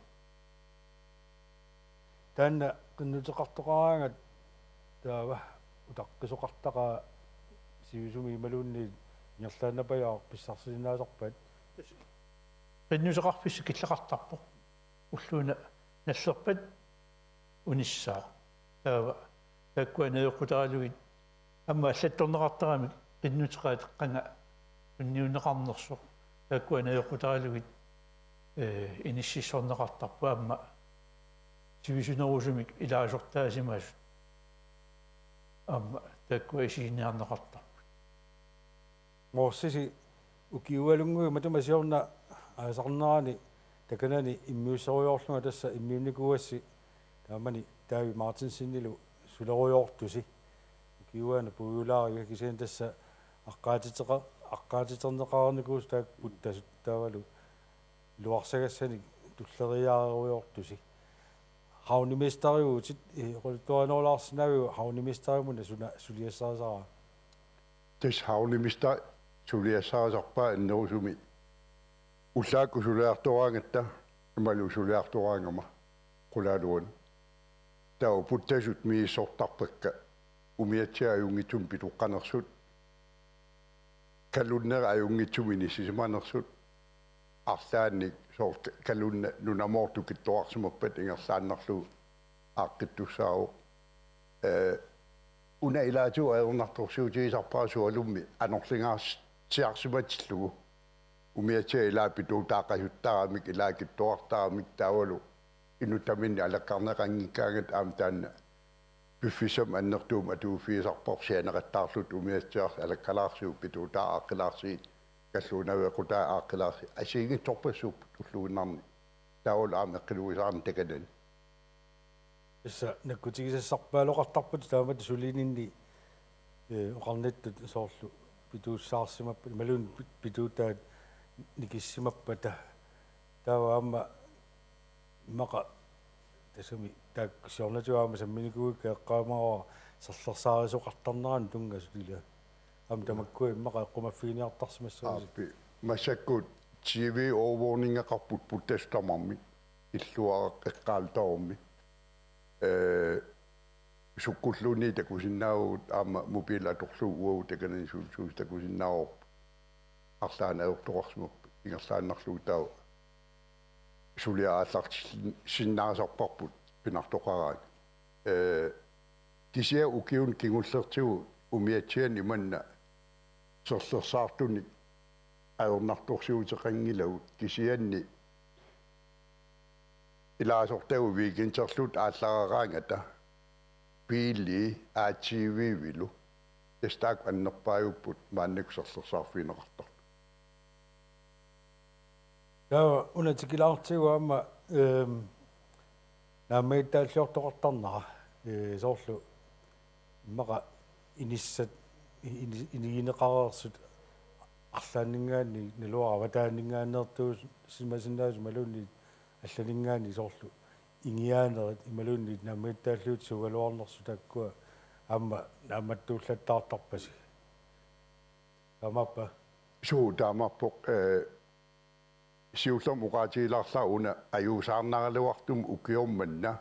Taanna qinnuteqartoqaraangat taava utaqqisoqartaqaaq sivisumi imaluunniit ingerlaannarpajaa pissarsisinnaasarpat? Qinnuteqarfissaq killeqartarpoq. Ulluuna nallerpat unissaaq. Taava taakkua najoqqutaralugit aamma allattorneqartaramik qinnuteqaat qanga tunniunneqarnersoq. Taakkua najoqqutaralugit, ee, inississorneqartarput aamma sivisunerusumik ilaasortaasimasut. Aamma taakkua isiginiarneqartarput. Morsisi ukiualunnguit matuma siorna aasarnerani takanani immiusserujoorlunga tassa immiunnikuuassi taamani David Martinsenilu sulerujoortusi. Ukiuaana puiulaariga kisianni tassa aqqaatiteqa-, aqqaatiterneqareernikuusoq taakku puttasut taavalu iluarsagassanik tulleriiaarerujoortusi. Havnemesteriuvutit, ee, oqaluttuarinerulaarsinnaaviuk havnemesterimuna suna suliassarisara? Tassa havnemesteri suliassarisarpaa annerusumik Ullaakkut suliartoraangatta imaluunniit suliartoraangama qulaaluan. Taava puttasut misissortarpakka umiatsiat ajunngitsumik pitoqqanersut, kalunnerit ajunngitsumik inissisimanersut, arlaannik soorlu kalunneq nunamoortoq kittorarsimappat ingerlaannarlugu aaqqittussaavoq. Ee, una ilaatigut ajornartorsiutigisarpara sualummik anorlingaatsiarsimatillugu. Umiatsiat ilaat pituutaaqasuttaramik, ilaat kittorartaramik taavalu inuttaminnik alakkarneqanngikkaangatta aamma taanna piffissamik annertuumik atuiffigisarparput sianeqattaarluta umiatsiaat alakkalaarsiuk pituutaat aaqqilaarsigit kalluunaveequtaat aaqqilaarsigit assigiinngitsorpassuupput ulluinnarni. Taavalu aamma eqqilugisaarneq takanani. Tassa nakkutigisassarpaaloqartarput taamatut sulininni, ee, oqarnittut soorlu pituussaarsimappat, imaluunniit pi-, pituutaat nikissimappata. Taava aamma immaqa tassami taakku siornatigut aamma samminikuugakkit eqqaamavara serlersaarisoqartarneranut tunngasut ilaa. Aamma tamakkua immaqa eqqumaffiginiartarsimassagussi. Aappi. Massakkut T V-overvågningeqarput puttasut tamarmik. Illuaraq eqqaani tamarmi. Ee, sukkulluunniit takusinnaavagut aamma mobilit atorlugit uagut takanani sulisuusi takusinnaavarput. Arlaannik ajortoqarsimapput ingerlaannarlugu taava suliaq aallartissinnaasarparput pinartoqaraangat. Ee, kisianni ukiuni kingullertigut umiatsianik imannak serlersaartunik ajornartorsiuteqanngilagut kisianni ilaasortagut weekenderluta aallareraangata biili A T V-vilu tassa taakku annerpaajupput maannakkut serlersaarfigineqartartut. Taava una tikilaartigu aamma, ehm, naammagittaalliortoqartarnera, ee, soorlu immaqa inissat, ini-, inigineqareersut arlaanninngaanniit naluara avataaninngaanneertuusimasinnaasut imaluunniit allaninngaanniit soorlu ingiaanerit imaluunniit naammagittaalliuutit suugaluarnersut taakkua aamma naammattuullattaartarpasi. Taamaappa? Suu, taamaappoq, ee, siullermik oqaatigilaarlara una ajuusaarnaraluartumik ukioq manna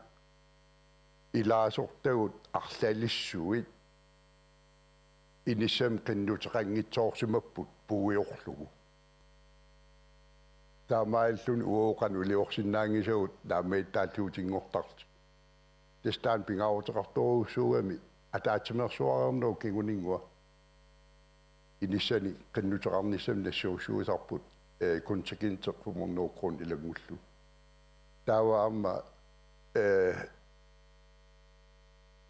ilaasortagut arlalissuit inissamik qinnuteqanngitsoorsimapput puiorlugu. Taamaalilluni uagut qanoq iliorsinnaanngisagut naammagittaalliutinngortarlutik. Tassa taanna pingaaruteqartorujussuugami ataatsimeersuareernerup kinguninngua inissanik qinnuteqarnissamik nassuersuisarput, ee, kontingentit fem hundrede kroner ilanngullugu. Taava aamma, ee,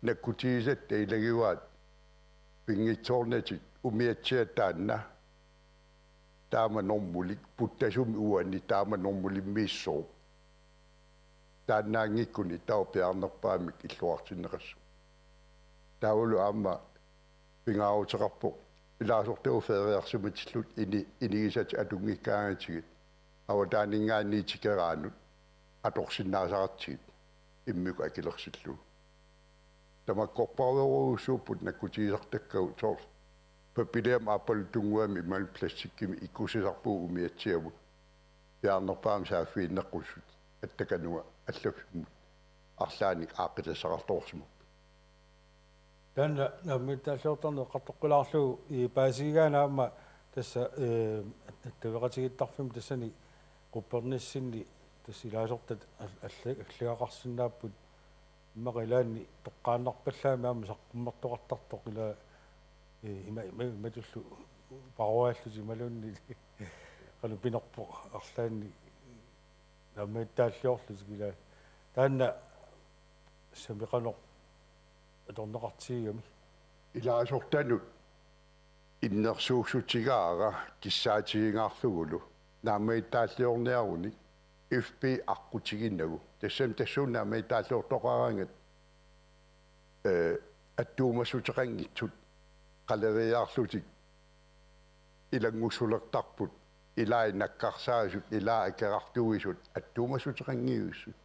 nakkutigisatta ilagivaat pinngitsoornatik umiatsiaq taanna taama normulik, puttasumik uani taama normulimmiissooq. Taannaanngikkuni taava piaarnerpaamik illoqartinneqassaaq. Taavalu aamma pingaaruteqarpoq ilaasortagut feriarsimatillutik ini-, inigisatik atunngikkaangatsigit avataaninngaanniit tikeraannut atorsinnaasaratsigit immikkut akilersillugu. Tamakkorpassuarujussuupput nakkutigisartakkagut soorlu pappialamik aappaluttunnguamik imaluunniit plastikkimik ikkussisarpugut umiatsiamut. Piaarnerpaamik saaffiginneqqussut attakanua allaffimmut arlaannik aaqqitassaqartoqarsimapput. Taanna naammagittaalliortarneq eqqartoqqilaarlugu i paasigaana aamma tassa, ee, attaveqatigiittarfimmi tassani quppernissinni tassa ilaasortat al-, alla-, allagaqarsinnaapput immaqa ilaanni toqqaannarpallaamik aamma saqqummertoqartartoq ilaa, ee, ima, ima, imatullu paruaallutik imaluunniit qanoq pinerpoq arlaannik naammagittaalliorlutik ilaa. Taanna tassami qanoq atorneqartigigami? Ilaasortanut innersuussutigaara kissaatigingaarlugulu naammagittaalliorniarunik F B aqqutiginnagu. Tassami tassuuna naammagittaalliortoqaraangat, ee, attuumassuteqanngitsut qaleriaarlutik ilanngussulertarput, ilaat nakkarsaasut, ilaat akerartuisut, attuumassuteqanngivissut.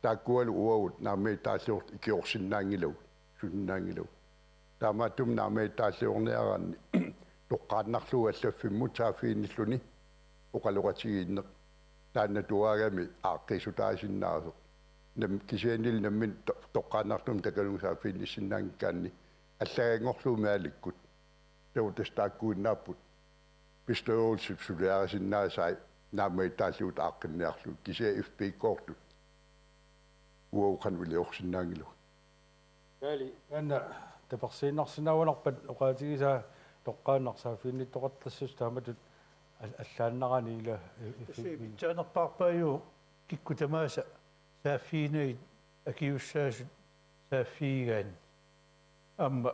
Taakkualu uagut naammagittaalliortut ikiorsinnaanngilagut, susinnaanngilagut. Taamaattumik naammagittaalliorniaraanni toqqaannarlugu allaffimmut saaffiginnilluni oqaloqatigiinneq taanna tuaagami aaqqiissutaasinnaasoq. Nam-, kisiannili nammineq to-, toqqaannartumik takanunga saaffiginnissinnaanngikkaanni allaganngorlugu maalikkut. Taava tassa taakkuinnaapput bestyrelsip suliarisinnaasai naammagittaallugu aaqqinniarlugit kisianni F P-kkoortut uagut qanoq iliorsinnaanngilagut. Kaali, taanna tapersiinnarsinnaagunarpat oqaatigisaa toqqaannaq saaffiginnittoqartassasoq taamatut al-, allaannarani ila i-, i-, tassa pitsaanerpaarpaajuvoq kikkut tamaasa saaffiginagit akisussaasut saaffigigaanni. Aamma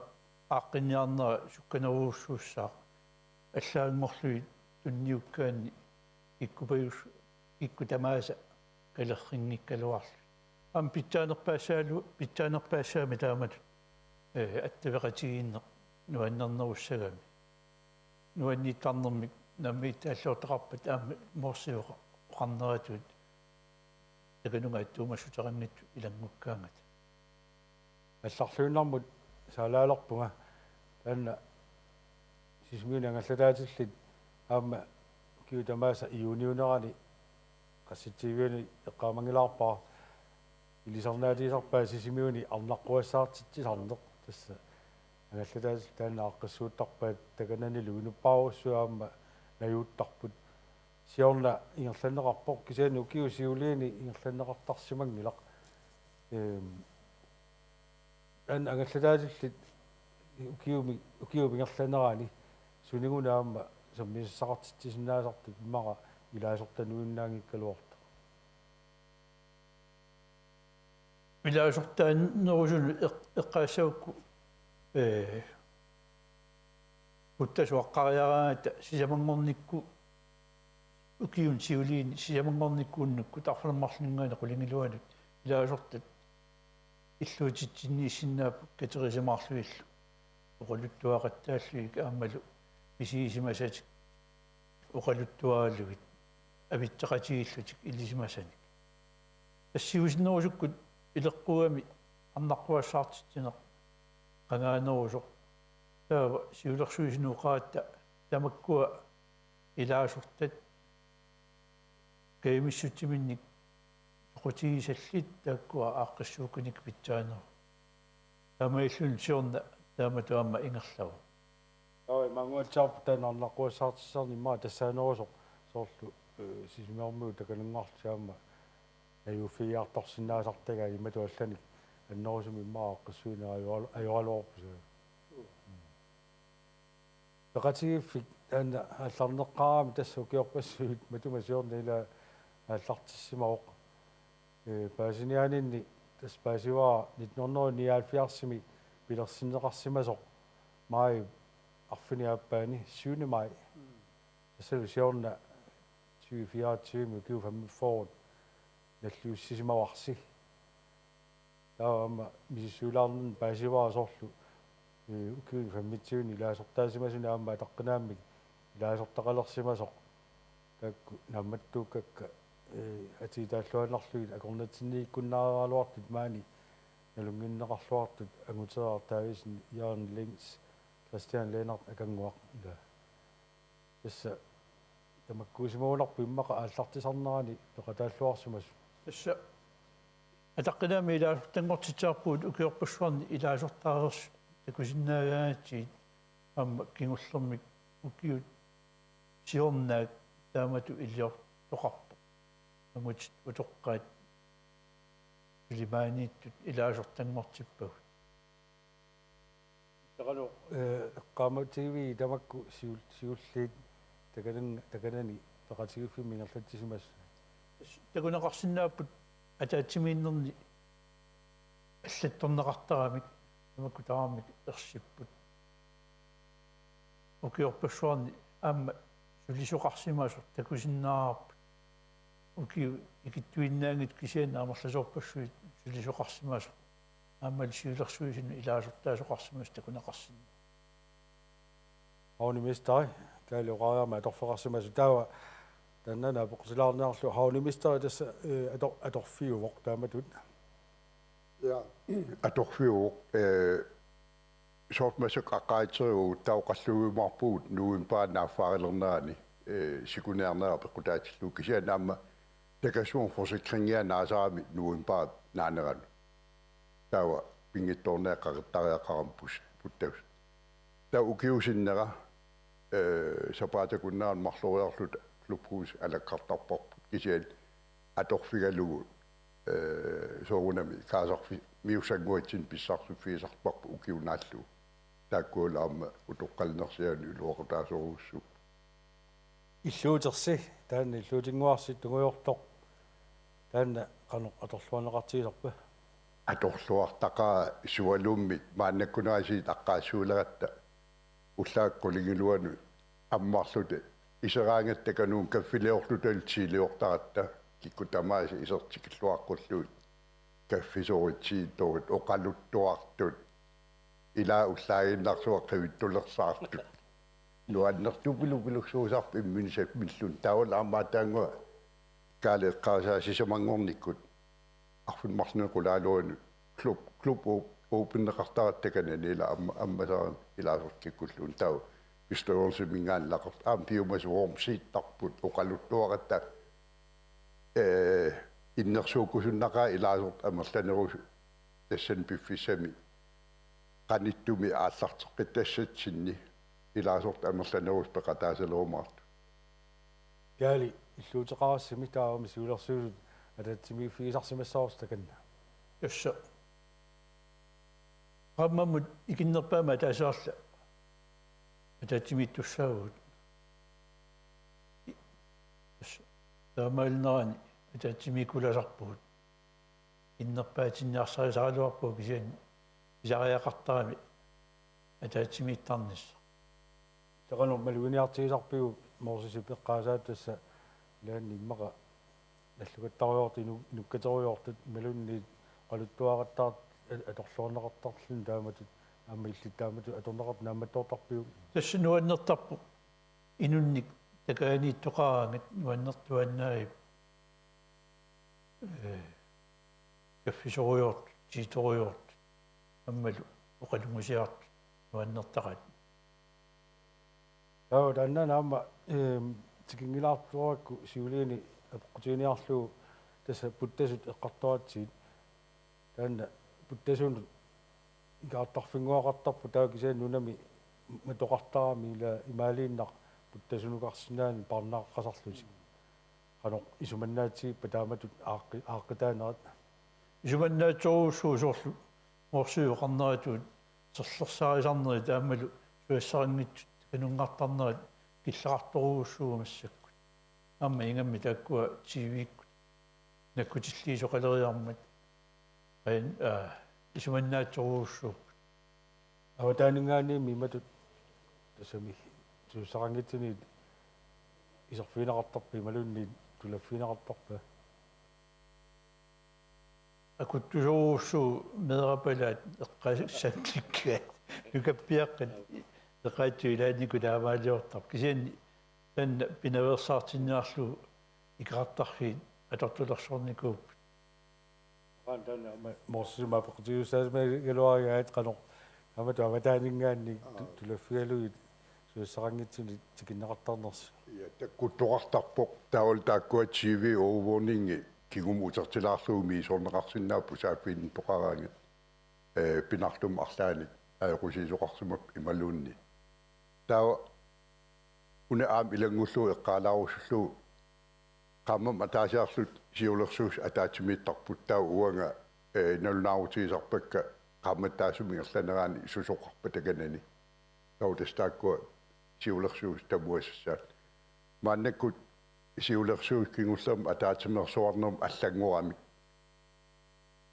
aaqqinniarnera sukkanerujussuussaaq allaanngorlugit tunniukkaanni kikkut pajus-, kikkut tamaasa kalerrinngikkaluarlugit. Aamma pitsaanerpaassaalu-, pitsaanerpaassaammi taamatut, ee, attaveqatigiinneq nuannernerussagami. Nuanniittarnermik naammagittaalliortaqarpat aamma Morsi oqa-, oqarneratut takanunga attuumassuteqanngitsut ilanngukkaangata. Aallarluinnarmut saalaalerpunga taanna Sisimiuni angallataatillit aamma ukiut tamaasa juuniunerani qassitsiviani eqqaamanngilaarpara ilisarnaatigisarpaat Sisimiuni arnaqquassaartitsisarneq tassa angallataatillit taanna aaqqissuuttarpaat takananilu inuppaarussui aamma najuuttarput. Siorna ingerlanneqarpoq kisianni ukiut siuliini ingerlanneqartarsimanngilaq. Ehm, an-, angallataatillit ukiumi, ukiup ingerlanerani suninnguuna aamma sammisassaqartitsisinnaasartut immaqa ilaasortanuinnaanngikkaluartoq. Ilaasortaanerusunut eq-, eqqaassagukku, ee, puttasuaqqariaraangata sisamanngornikkut ukiuni siuliini sisamanngornikkuunnukkut arfineq-marlunninngaanniit qulingiluanut ilaasortat illuutitsinniissinnaapput katerisimaarlugillu oqaluttuaqattaallugit aammalu misigisimasatik oqaluttuaralugit avitseqatigiillutik ilisimasanik. Tassa siusinnerusukkut ileqquugami arnaqquassaartitsineq qangaanerusoq. Taava siulersuisunut oqaratta tamakkua ilaasortat kajumissutsiminnik soqutigisallit taakkua aaqqissuukkunikkut pitsaanerupput. Taamaalilluni siorna taamatut aamma ingerlavoq. Joo, imaanguatsiarput taanna arnaqquassaartitsisarneq immaqa tassaanerusoq soorlu, eh, Sisimiormiut takanungaarlutik aamma najuuffigiartorsinnaasartagaat imatut allanik annerusumik immaqa aaqqissuineq ajoral-, ajoraluarpoq. Peqatigiiffik taanna aallarneqqaarami tassa ukiorpassuit matuma siorna ila aallartissimavoq. Ee, paasiniaaninni tassa paasivara nitten hundrede nioghalvfjerdsimi pilersinneqarsimasoq maajip arfineq-aappaani syvende maj. Mm. Tassalu siorna tyve fireogtyve ukiut femogfyrre nalliussisimavarsi. Taava aamma misissuilaarnerni paasivara soorlu, ee, ukiuni femogtyveni ilaasortaasimasuni aamma ataqqinaammik ilaasortaqalersimasoq. Taakku naammattuukkakka, ee, atiitaalluinnarlugit akornatsinniikkunnaaraluartut maani nalunnginneqarluartut Anguteraq Davidsen, Jørgen Lentz, Christian Lennert Akannguaq ila. Tassa tamakkuusimagunarpoq immaqa aallartisarnerani peqataalluarsimasut. Tassa ataqqinaammik ilaasortanngortitsisarpugut ukiorpassuarni ilaasortaareersut takusinnaagaangatsigit aamma kingullermik ukiut siornaat taamatut iliortoqarpoq. Angutit utoqqaat sulimaaniittut ilaasortanngortippagut. Taqalu, eh, eqqaamatigivigit tamakku siul-, siulliit takanan-, takanani peqatigiiffimmi ingerlatsisimasut? Takuneqarsinnaapput ataatsimiinnerni allattorneqartaramik tamakku tamarmik ersipput. Ukiorpassuarni aamma sulisoqarsimasoq takusinnaavarput. Ukiut ikittuinnaanngitsut kisianni amerlasoorpassuit sulisoqarsimasoq. Aammalu siulersuisunut ilaasortaasoqarsimasoq takuneqarsinnaapput. Havnemesteri, Kaali oqariarmat atorfeqarsimasoq taava taanna apeqqutilaarniarlugu havnemesteri tassa, eh, ator-, atorfiuvoq taamatut. Ja, atorfiuvoq, eh, soorlu massakkut aqqaritserivagut taava oqalluiumaarpugut novembarip naaffaarilernerani. ee, sikuniarnera peqqutaatillugu kisianni aamma takassuun forsikringia naasarami novembarip naaneranut. Taava pinngitsoornera qaqitariaqarami pus-, puttasut. Taava ukiusinnera, ee, sapaatip akunnerani marloriarluta klubhus alakkartarparput kisianni atorfigalugu, ee, soorunami kaasarfi-, miussannguatsinni pissarsiffigisarparput ukiup naallugu. Taakkualu aamma utoqqalinersianut iluaqutaasorujussuupput. Illuutersi, taanna illuutinnguarsi tungujortoq, taanna qanoq atorluarneqartigisarpa? Atorluartaqaaq sualummik maannakkunerisiit aqqaassuuleratta ullaaq qulingiluanut ammarluta iseraangatta kanuun kaffiliorluta tiiliortaratta kikkut tamaasa isertut tikilluaqqullugit kaffisoritsi torit oqaluttuartut ilaa ullaaginnarsuaq qivittulersaartut. Nuannertupilupilussuusarput imminnut sammilluni. Taavalu aamma aatsaannguaq Kaali eqqaasaat sisamanngornikkut arfineq-marlunnik qulaaluanut klub, klub op-, openeqartaratta takanani ilaa amma-, ammasarami ilaasortat kikkulluunniit taava bestyrelsiminngaanniit ilaqartut aamma piumasut vormsiittarput oqaluttuaratta, ee, innersuukkusunnaqaaq ilaasortat amerlanerusut tassani piffissami qanittumi aallarteqqittassatsinni ilaasortat amerlanerusut peqataasalerumaartut. Kaali, illuuteqarassimi taavami siulersuisut ataatsimiiffigisarsimassavarsi takanna. Tassa. Qaammammut ikinnerpaamik ataaseq arla ataatsimiittussaavugut. Tassa. Taamaalinerani ataatsimiikkulasarpugut. Ikinnerpaatinniarsarisaraluarpugut kisianni pisariaqartarami ataatsimiittarnissaq. Tassa qanoq maluginiartigisarpiuk Morsesip eqqaasaat tassa ilaanni immaqa nallukattarujoortut inu-, inukkaterujoortut imaluunniit oqaluttuaqattaartut a-, atorluarneqartarluni taamatut aamma illit taamatut atorneqartut naammattoortarpiuk? Tassa nuannertarpoq inunnik takaaniittoqaraangat nuannertuaannavippoq. Ee, kaffisorujoortut, tiitorujoortut, aammalu oqalunngusiartut nuannertaqaat. Taava taanna aamma, eem, tikinngilaartorakku siuliini apeqqutiginiarlugu tassa puttasut eqqartoratsigit. Taanna puttasunut ikaartarfinnguaqartarpoq taava kisianni nunami matoqartarami ila imaaliinnaq puttasunukarsinnaaneq parnaaqqasarlutik. Qanoq isumannaatsigippat taamatut aaqqi-, aaqqitaanerat? Isumannaatsorujussuuvoq soorlu Morsip oqarneratut serlersarisarnerit aammalu susassaqanngitsut kanunngartarnerat killeqartorujussuuvoq massakkut. Aamma ingammik taakkua T V-kkut nakkutilliisoqaleriarmat. Ain, aa, isumannaatsorujussuupput. Avataaninngaanniimmi imatut tassami susassaqanngitsunik iserfigineqartarpa imaluunniit tulaffigineqartarpa? Akuttusorujussuuvoq meerapalaat eqqaassannikkaat nukappiaqqat eqqaatsut ilaannikkut taamaaliortarput. Kisianni taanna pinaveersaartinniarlugu ikeqartarfiit atortulersornikuupput. Qanoq taanna aamma Morsesip apeqqutigiussaasimagaluarigaat qanoq taamatut avataaninngaanniit tu-, tulaffigalugit susassaqanngitsunik tikinneqartarnersi. Ja, takkuttoqartarpoq taavalu taakkua T V overvågningi kingumut utertilaarlugu misissorneqarsinnaapput saaffiginnittoqaraangat, ee, pinartumik arlaannik ajoqusiisoqarsimapput imaluunniit. Taava una aamma ilanngullugu eqqaalaarusullugu qaammammut ataasiarluta siulersuisut ataatsimiittarput taava uanga, ee, nalunaarutigisarpakka qaammatit taassuma ingerlanerani susoqarpat takanani. Taava tassa taakkua siulersuisut tamuassassaat. Maannakkut siulersuisut kingullermik ataatsimeersuarnermut allanngoramik.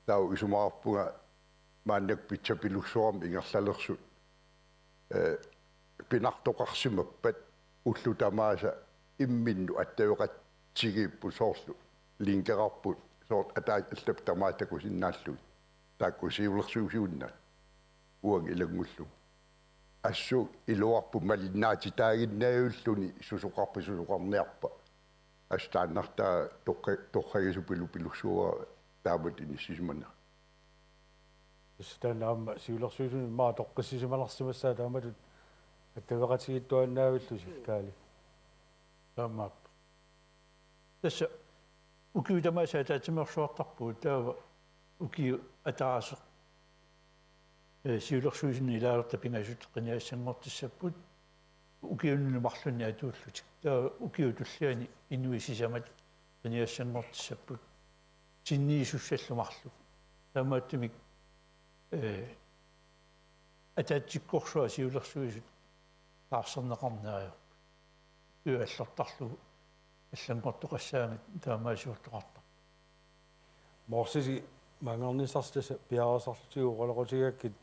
Taava isumaqarpunga maannakkut pitsapilussuarmik ingerlalersut, ee, pinartoqarsimappat ullut tamaasa imminnut attaveqatigiipput soorlu linkeqarput soorlu ataat allap tamaat takusinnaallugit. Taakku siulersuisuinnaat uanga ilanngullugu. Assut iluarput malinnaatitaaginnaviulluni susoqarpa susoqarniarpa. Assut taannartaa toqqa-, toqqagisapilupilussuuara taamatut inissisimanera. Tassa taanna aamma siulersuisuni immaqa toqqissisimanarsimassaaq taamatut attaveqatigiittuaannavillusi Kaali. Taamaappoq. Tassa ukiut tamaasa ataatsimeersuartarpugut, taava ukiut ataaseq, eh, siulersuisunut ilaalertat pingasut qinigassanngortissapput ukiunut marlunnik atuullutik. Taava ukiut tulliani inuit sisamat qinigassanngortissapput sinniisussallu marluk. Taamaattumik, eh, ataatsikkorsuaq siulersuisut taarserneqarneq ajorput. Ukiut allortarlugu allanngortoqassaangat taamaasiortoqartarpoq. Morsisi maanngarnissarsi tassa piareersarlutigu oqaloqatigigakkit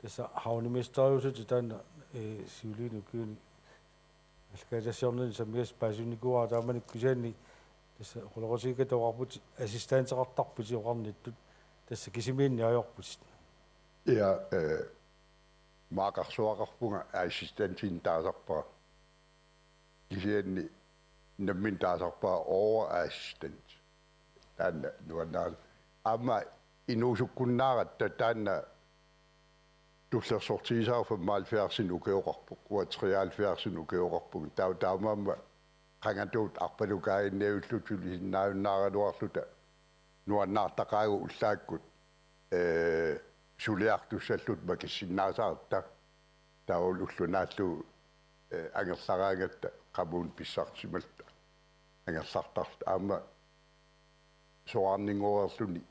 tassa havnemesteriusutit taanna, eh, siuliini ukiuni aallakaatitassiornini sammigassat paasinnikuuara, taamanikkut kisianni tassa oqaloqatigigakkit oqarputit assistenteqartarputit oqarnittut, tassa kisimiinneq ajorputit. Ja, eh, maaqarsuaqarpunga assistentinik taasarpara. Kisianni nammineq taasarpara overassistent. Taanna nuannaartoq. Aamma inuusukkunnaaratta taanna tullersortigisara femoghalvfjerdsinik ukioqarpoq, uanga treoghalvfjerdsinik ukioqarpunga. Taava taamaammat qangatut arpalukaaginnavilluta sulisinnaajunnaaraluarluta nuannaartaqaagut ullaakkut, eh, suliartussalluta makissinnaasaratta. Taavalu ulloq naallugu, eh, angerlaraangatta qamuuna pissarsimalluta angerlartarluta. Aamma soraarninngoreerluni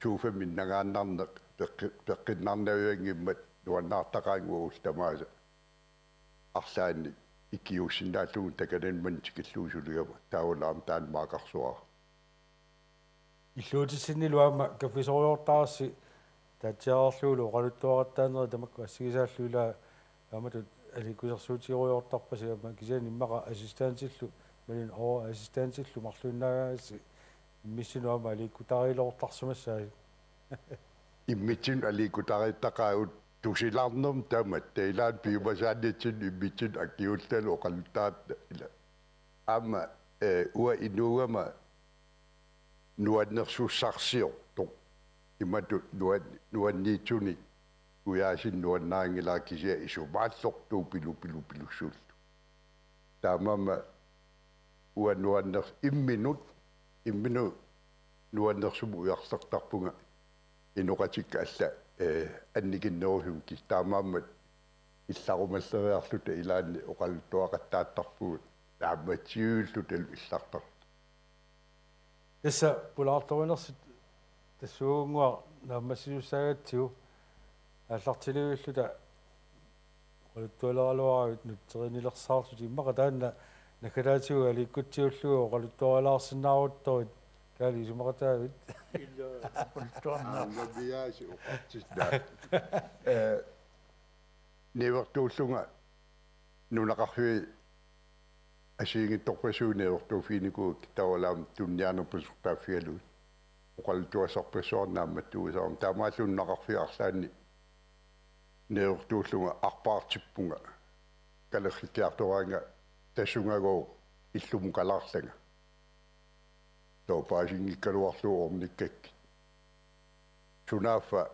sofaminniinngaannarneq peqqi-, peqqinnarnavianngimmat nuannaartaqaannguaq ullut tamaasa arlaannik ikiuussinnaallugu takanani manna tikillugu suligama, taavalu aamma taanna maaqarsuara. Illuutissinnilu aamma kaffisorujoortarassi taatsiareerlugulu oqaluttuaqattaarnerit tamakku assigisaallu, ilaa taamatut aliikkusersuutigerujoortarpasi, aamma kisianni immaqa assistentillu, imaluunniit overassistentillu marluinnaagaangassi immissinut aamma aliikkutariiloortarsimassaasi. Immitsinnut aliikkutariittaqaagut tusilaarnermut tamatta, ilaanni piumasaannitsinnut immitsinnut akiuullutalu oqaluttaratta ila. Aamma, eh, uanga inuugama nuannersussarsiortoq. Imatut nuan-, nuanniitsunik ujaasinik nuannarinngilaa, kisianni isumaallortuupilu-, pilu-, pilussuullugu. Taamaammat uanga nuanner-, imminut, imminut nuannersumik ujarlertarpunga inoqatikka allat, eh, annikinnerusumik, kisianni taamaammat illarumalleriarluta ilaanni oqaluttuaqattaartarpugut naammassiviullutalu illartarluta. Tassa pulaartorinersi tassuugunnguaq naammassisussaagatsigu aallartilivilluta oqaluttualeraluaravit nutserinilersaarlutit, immaqa taanna naggataatigut aliikkutsiullugu oqaluttuarilaarsinnaaruttorit, Kaali, isumaqataavit? Ila, oqaluttuarnaa. Aamma piaasi oqartitta. Eh, niuertuullunga nunaqarfiit assigiinngitsorpassuit niuertuuffiginikuugakkit, taavalu aamma tuniniaanerpassuit taaffigalugit oqaluttuassarpassuarnik naammattuugassara. Taamaalilluni nunaqarfiit arlaanni niuertuullunga arpaartippunga, kalerrikkiartoraannga tassungagooq illumut kalaarlanga. Taava paasinngikkaluarlugu ornikkakkit. Sunaaffa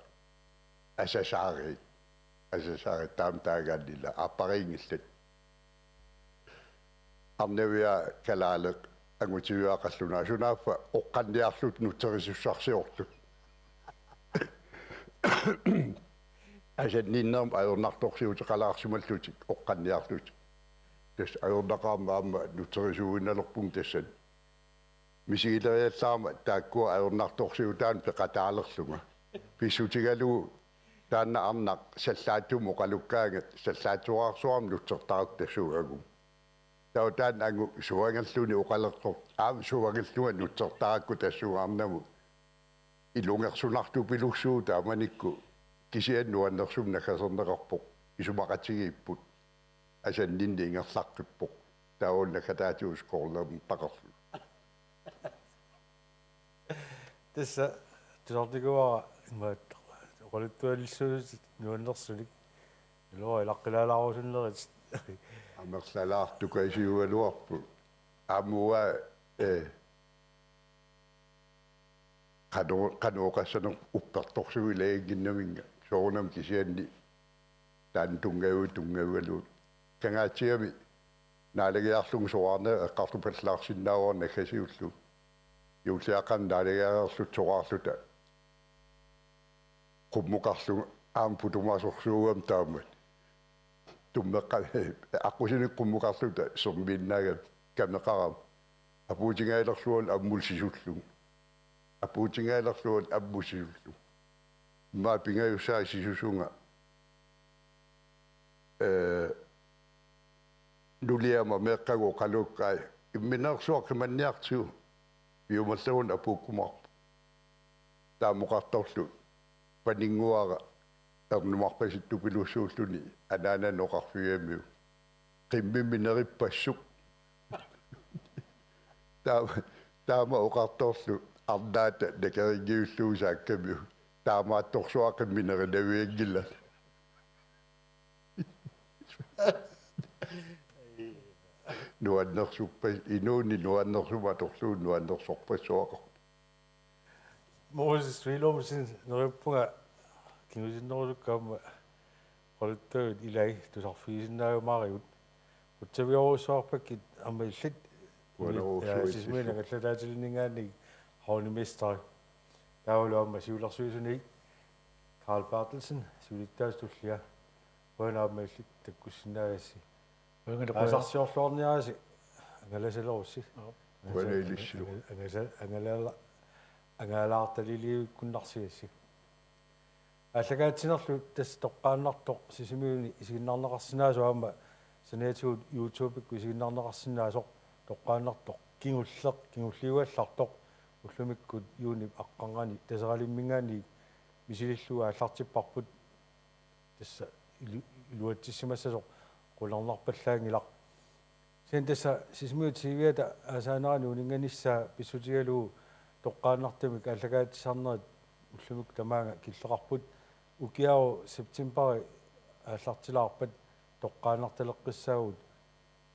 asasaariit. Asasaariit taama taagaanni ila aappariinngillat. Arnaviaat kalaaleq angutiviup qallunaaq. Sunaaffa oqqanniarluta nutserisussarsiortut. Asanninnermut ajornartorsiuteqalaarsimallutik oqqanniarlutik. Tassa ajornaqaarmat aamma nutserisuuinnalerpunga tassani. Misigileriallaarmat taakkua ajornartorsiutaannik peqataalerlunga. Pissutigalugu taanna arnaq sallaatsumik oqalukkaangat sallaatsoraarsuarmik nutsertarakku tassuugaguma. Taava taanna angut suangerluni oqalertoq, aamma suangerlunga nutsertarakku tassunga arnamut. Ilungersunartupilussuuvoq taamanikkut, kisianni nuannersumik naggaserneqarpoq, isumaqatigiipput, asanninneq ingerlaqqippoq, taava naggataatigut skollerneqarluni. Tassa tusartikuuara imaattoq oqaluttualissuusutit nuannersunik. Ilua ilaqqilaalaarusunnerit. Amerlalaartukasiugaluarput. Aamma uanga, eh, qano-, qanoq oqassanerput uppertorsuit ilaginnginnaminnga. Soorunami kisianni taanna tunngaviup tunngavigalugu. Kangaatsiami Naalagiarlunga soraarneq eqqartupallaarsinnaavarput naggasiullugu. Juulliaqqami naalagiareerluta soraarluta qummukarlunga aamma putumasorsuugami taamani. Tummeqqa-, aqqusinik qummukarluta sermiinnaagami kameqarama. Apuutingaalerlualu ammut sisullunga. Apuutingaalerlualu ammut sisullunga. Immaqa pingajussaa sisusunga. Ee, nuliama meeqqagu oqalukkai imminersuaq qimanniartigu piumallerun apuukkumaarpoq. Taama oqartorlu paninnguara ernumarpasittupilussuulluni anaananut oqarfigigamiuk: Qimmimmi nerippassuk. Taama, taama oqartorlu arnaata nakerinngillugu saakkamiuk: Taamaattorsuaq qimmip nerinavianngilaq. Nuannersuppa-, inuuneq nuannersumik atorlugu nuannersorpassuaqarpoq. Moses Vilumsen, neriuppunga kingusinnerusukkamma oqaluttuat ilai tusarfigisinnaajumaaravit. Qutsaviorujussuarpakkit aamma illit. Uanerujussuit. Sisimiuni angallataatilinninngaanniit havnemesteri. Taavalu aamma siulersuisuni Karl Berthelsen, siulittaasup tullia. Qujanaq aamma illit takkussinnaagassi. Uangalu qujanaq. Aasarsiorluarniarisi angalasalerussi. Joo. Qujanaq ilissi. Angasa-, angala-, angalaartalilivikkunnarsigassi. Aallakaatitsinerlu tassa toqqaannartoq Sisimiuni isiginnaarneqarsinnaasoq aamma saniatigut YouTube-ikkut isiginnaarneqarsinnaasoq toqqaannartoq kingulleq, kingulliugallartoq ullumikkut juunip aqqarnganni Taseralimminngaanniit misilillugu aallartipparput. Tassa ilu-, iluatsissimassasoq qularnarpallaanngilaq. Kisianni tassa Sisimiut T V-ata aasaanerani uninnganissaa pissutigalugu toqqaannartumik aallakaatitsisarnerit ullumikkut tamaanga killeqarput. Ukiaru septembari aallartilaarpat toqqaannartaleqqissaagut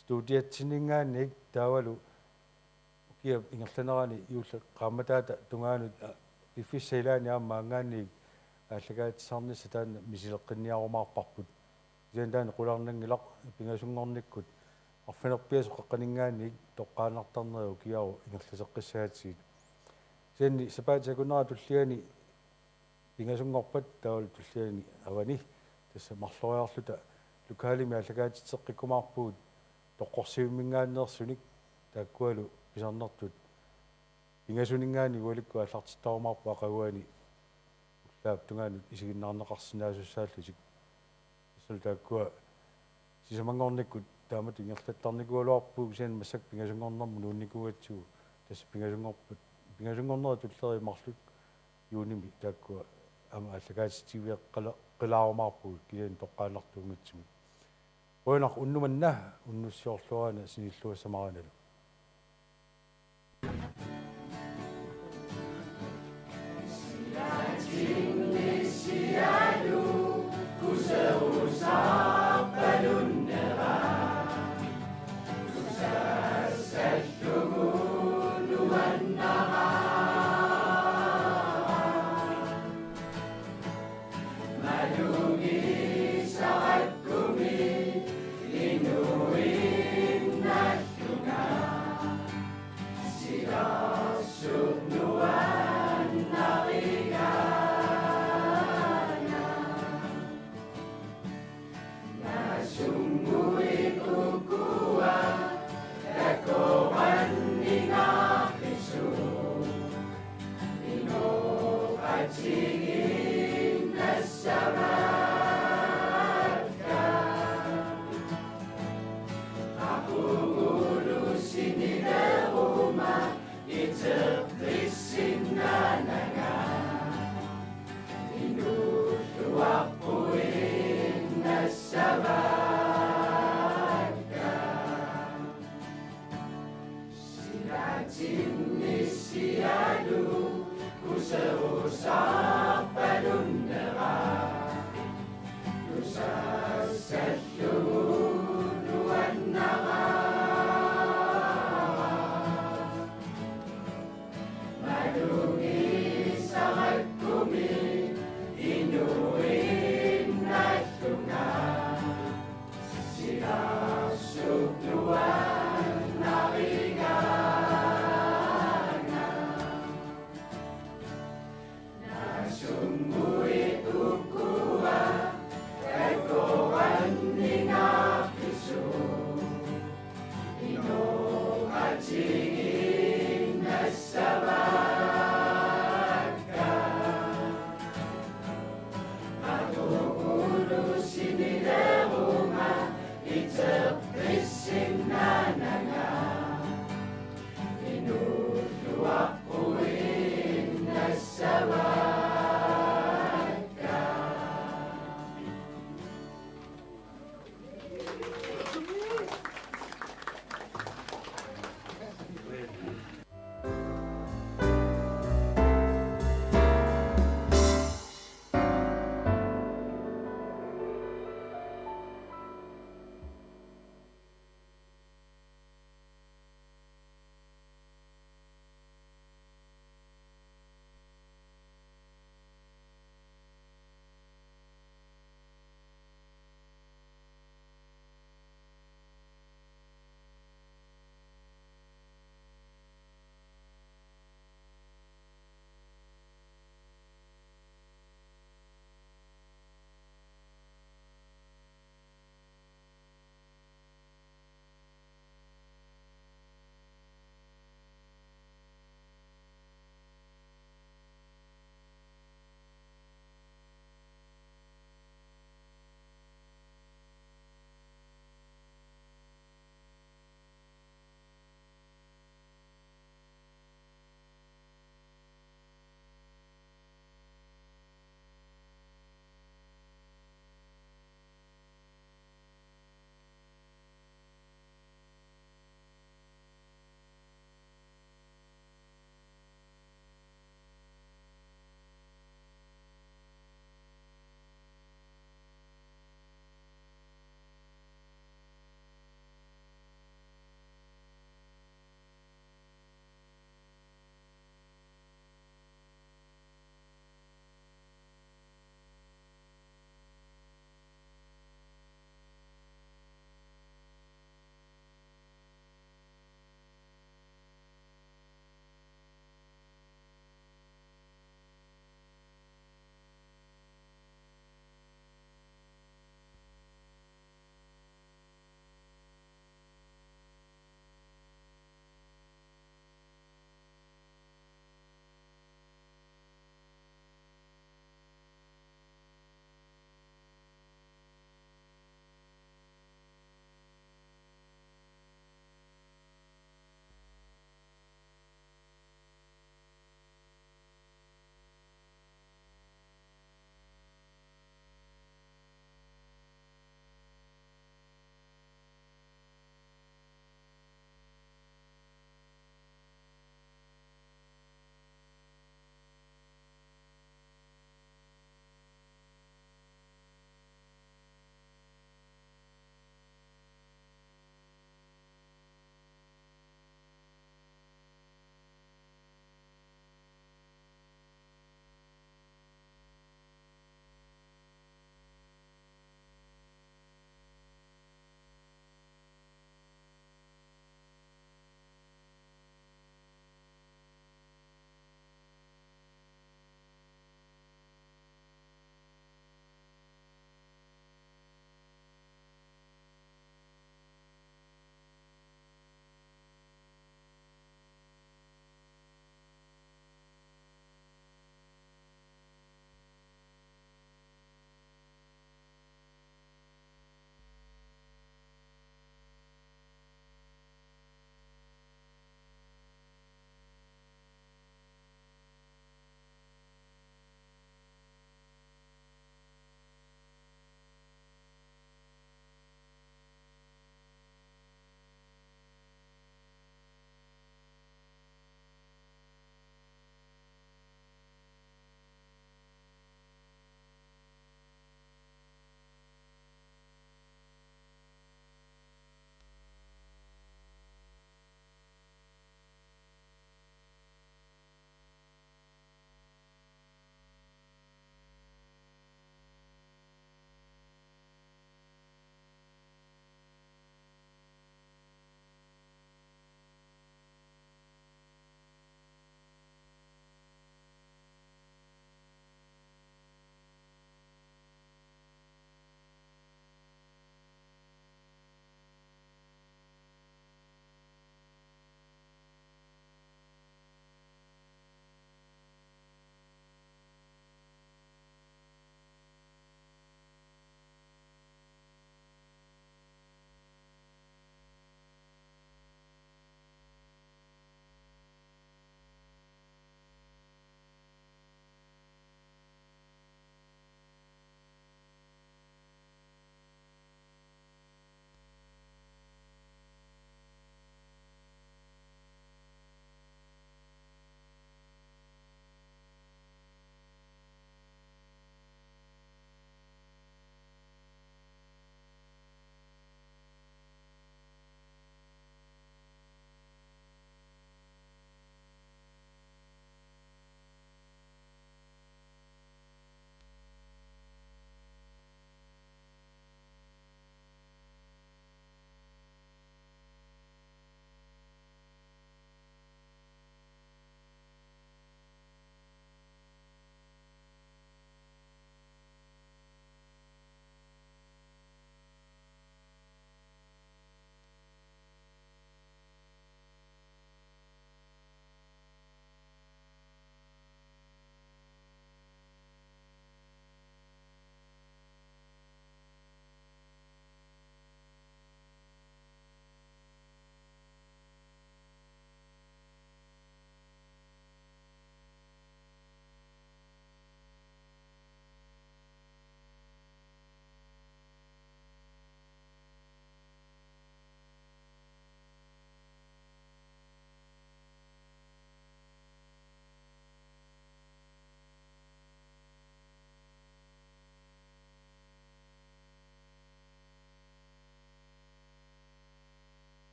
studiatsinninngaanniit taavalu ukiap ingerlanerani juulli qaammataata tungaanut, a, piffissap ilaani aamma maanngaanniit aallakaatitsisarnissaq taanna misileqqinniarumaarparput. Kisianni taanna qularnanngilaq pingasunngornikkut arfineq-pingasut qeqqaninngaanniit toqqaannartarnerit ukiaru ingerlateqqissagatsigit. Kisianni sapaatip akunnerata tulliani pingasunngorpat taavalu tulliani avani tassa marloriarluta lokalimi aallakaatitseqqikkumaarpugut toqqorsivimminngaanneersunik taakkualu pisarnertut pingasuninngaanniit ualikkut aallartittarumaarput aqaguani ullaap tungaanut isiginnaarneqarsinnaasussaallutik. Tassalu taakkua sisamanngornikkut taamatut ingerlattarnikuugaluarpugut kisianni massakkut pingasunngornermut nuunnikuugatsigu tassa pingasunngorput, pingasunngornerit tulleriit marluk juunimi taakkua aamma aallakaatitsivigeqqala-, qilaarumaarpugut kisianni toqqaannartuunngitsumik. Qujanaq unnuk manna unnussiorluarina sinilluassamaarinalu.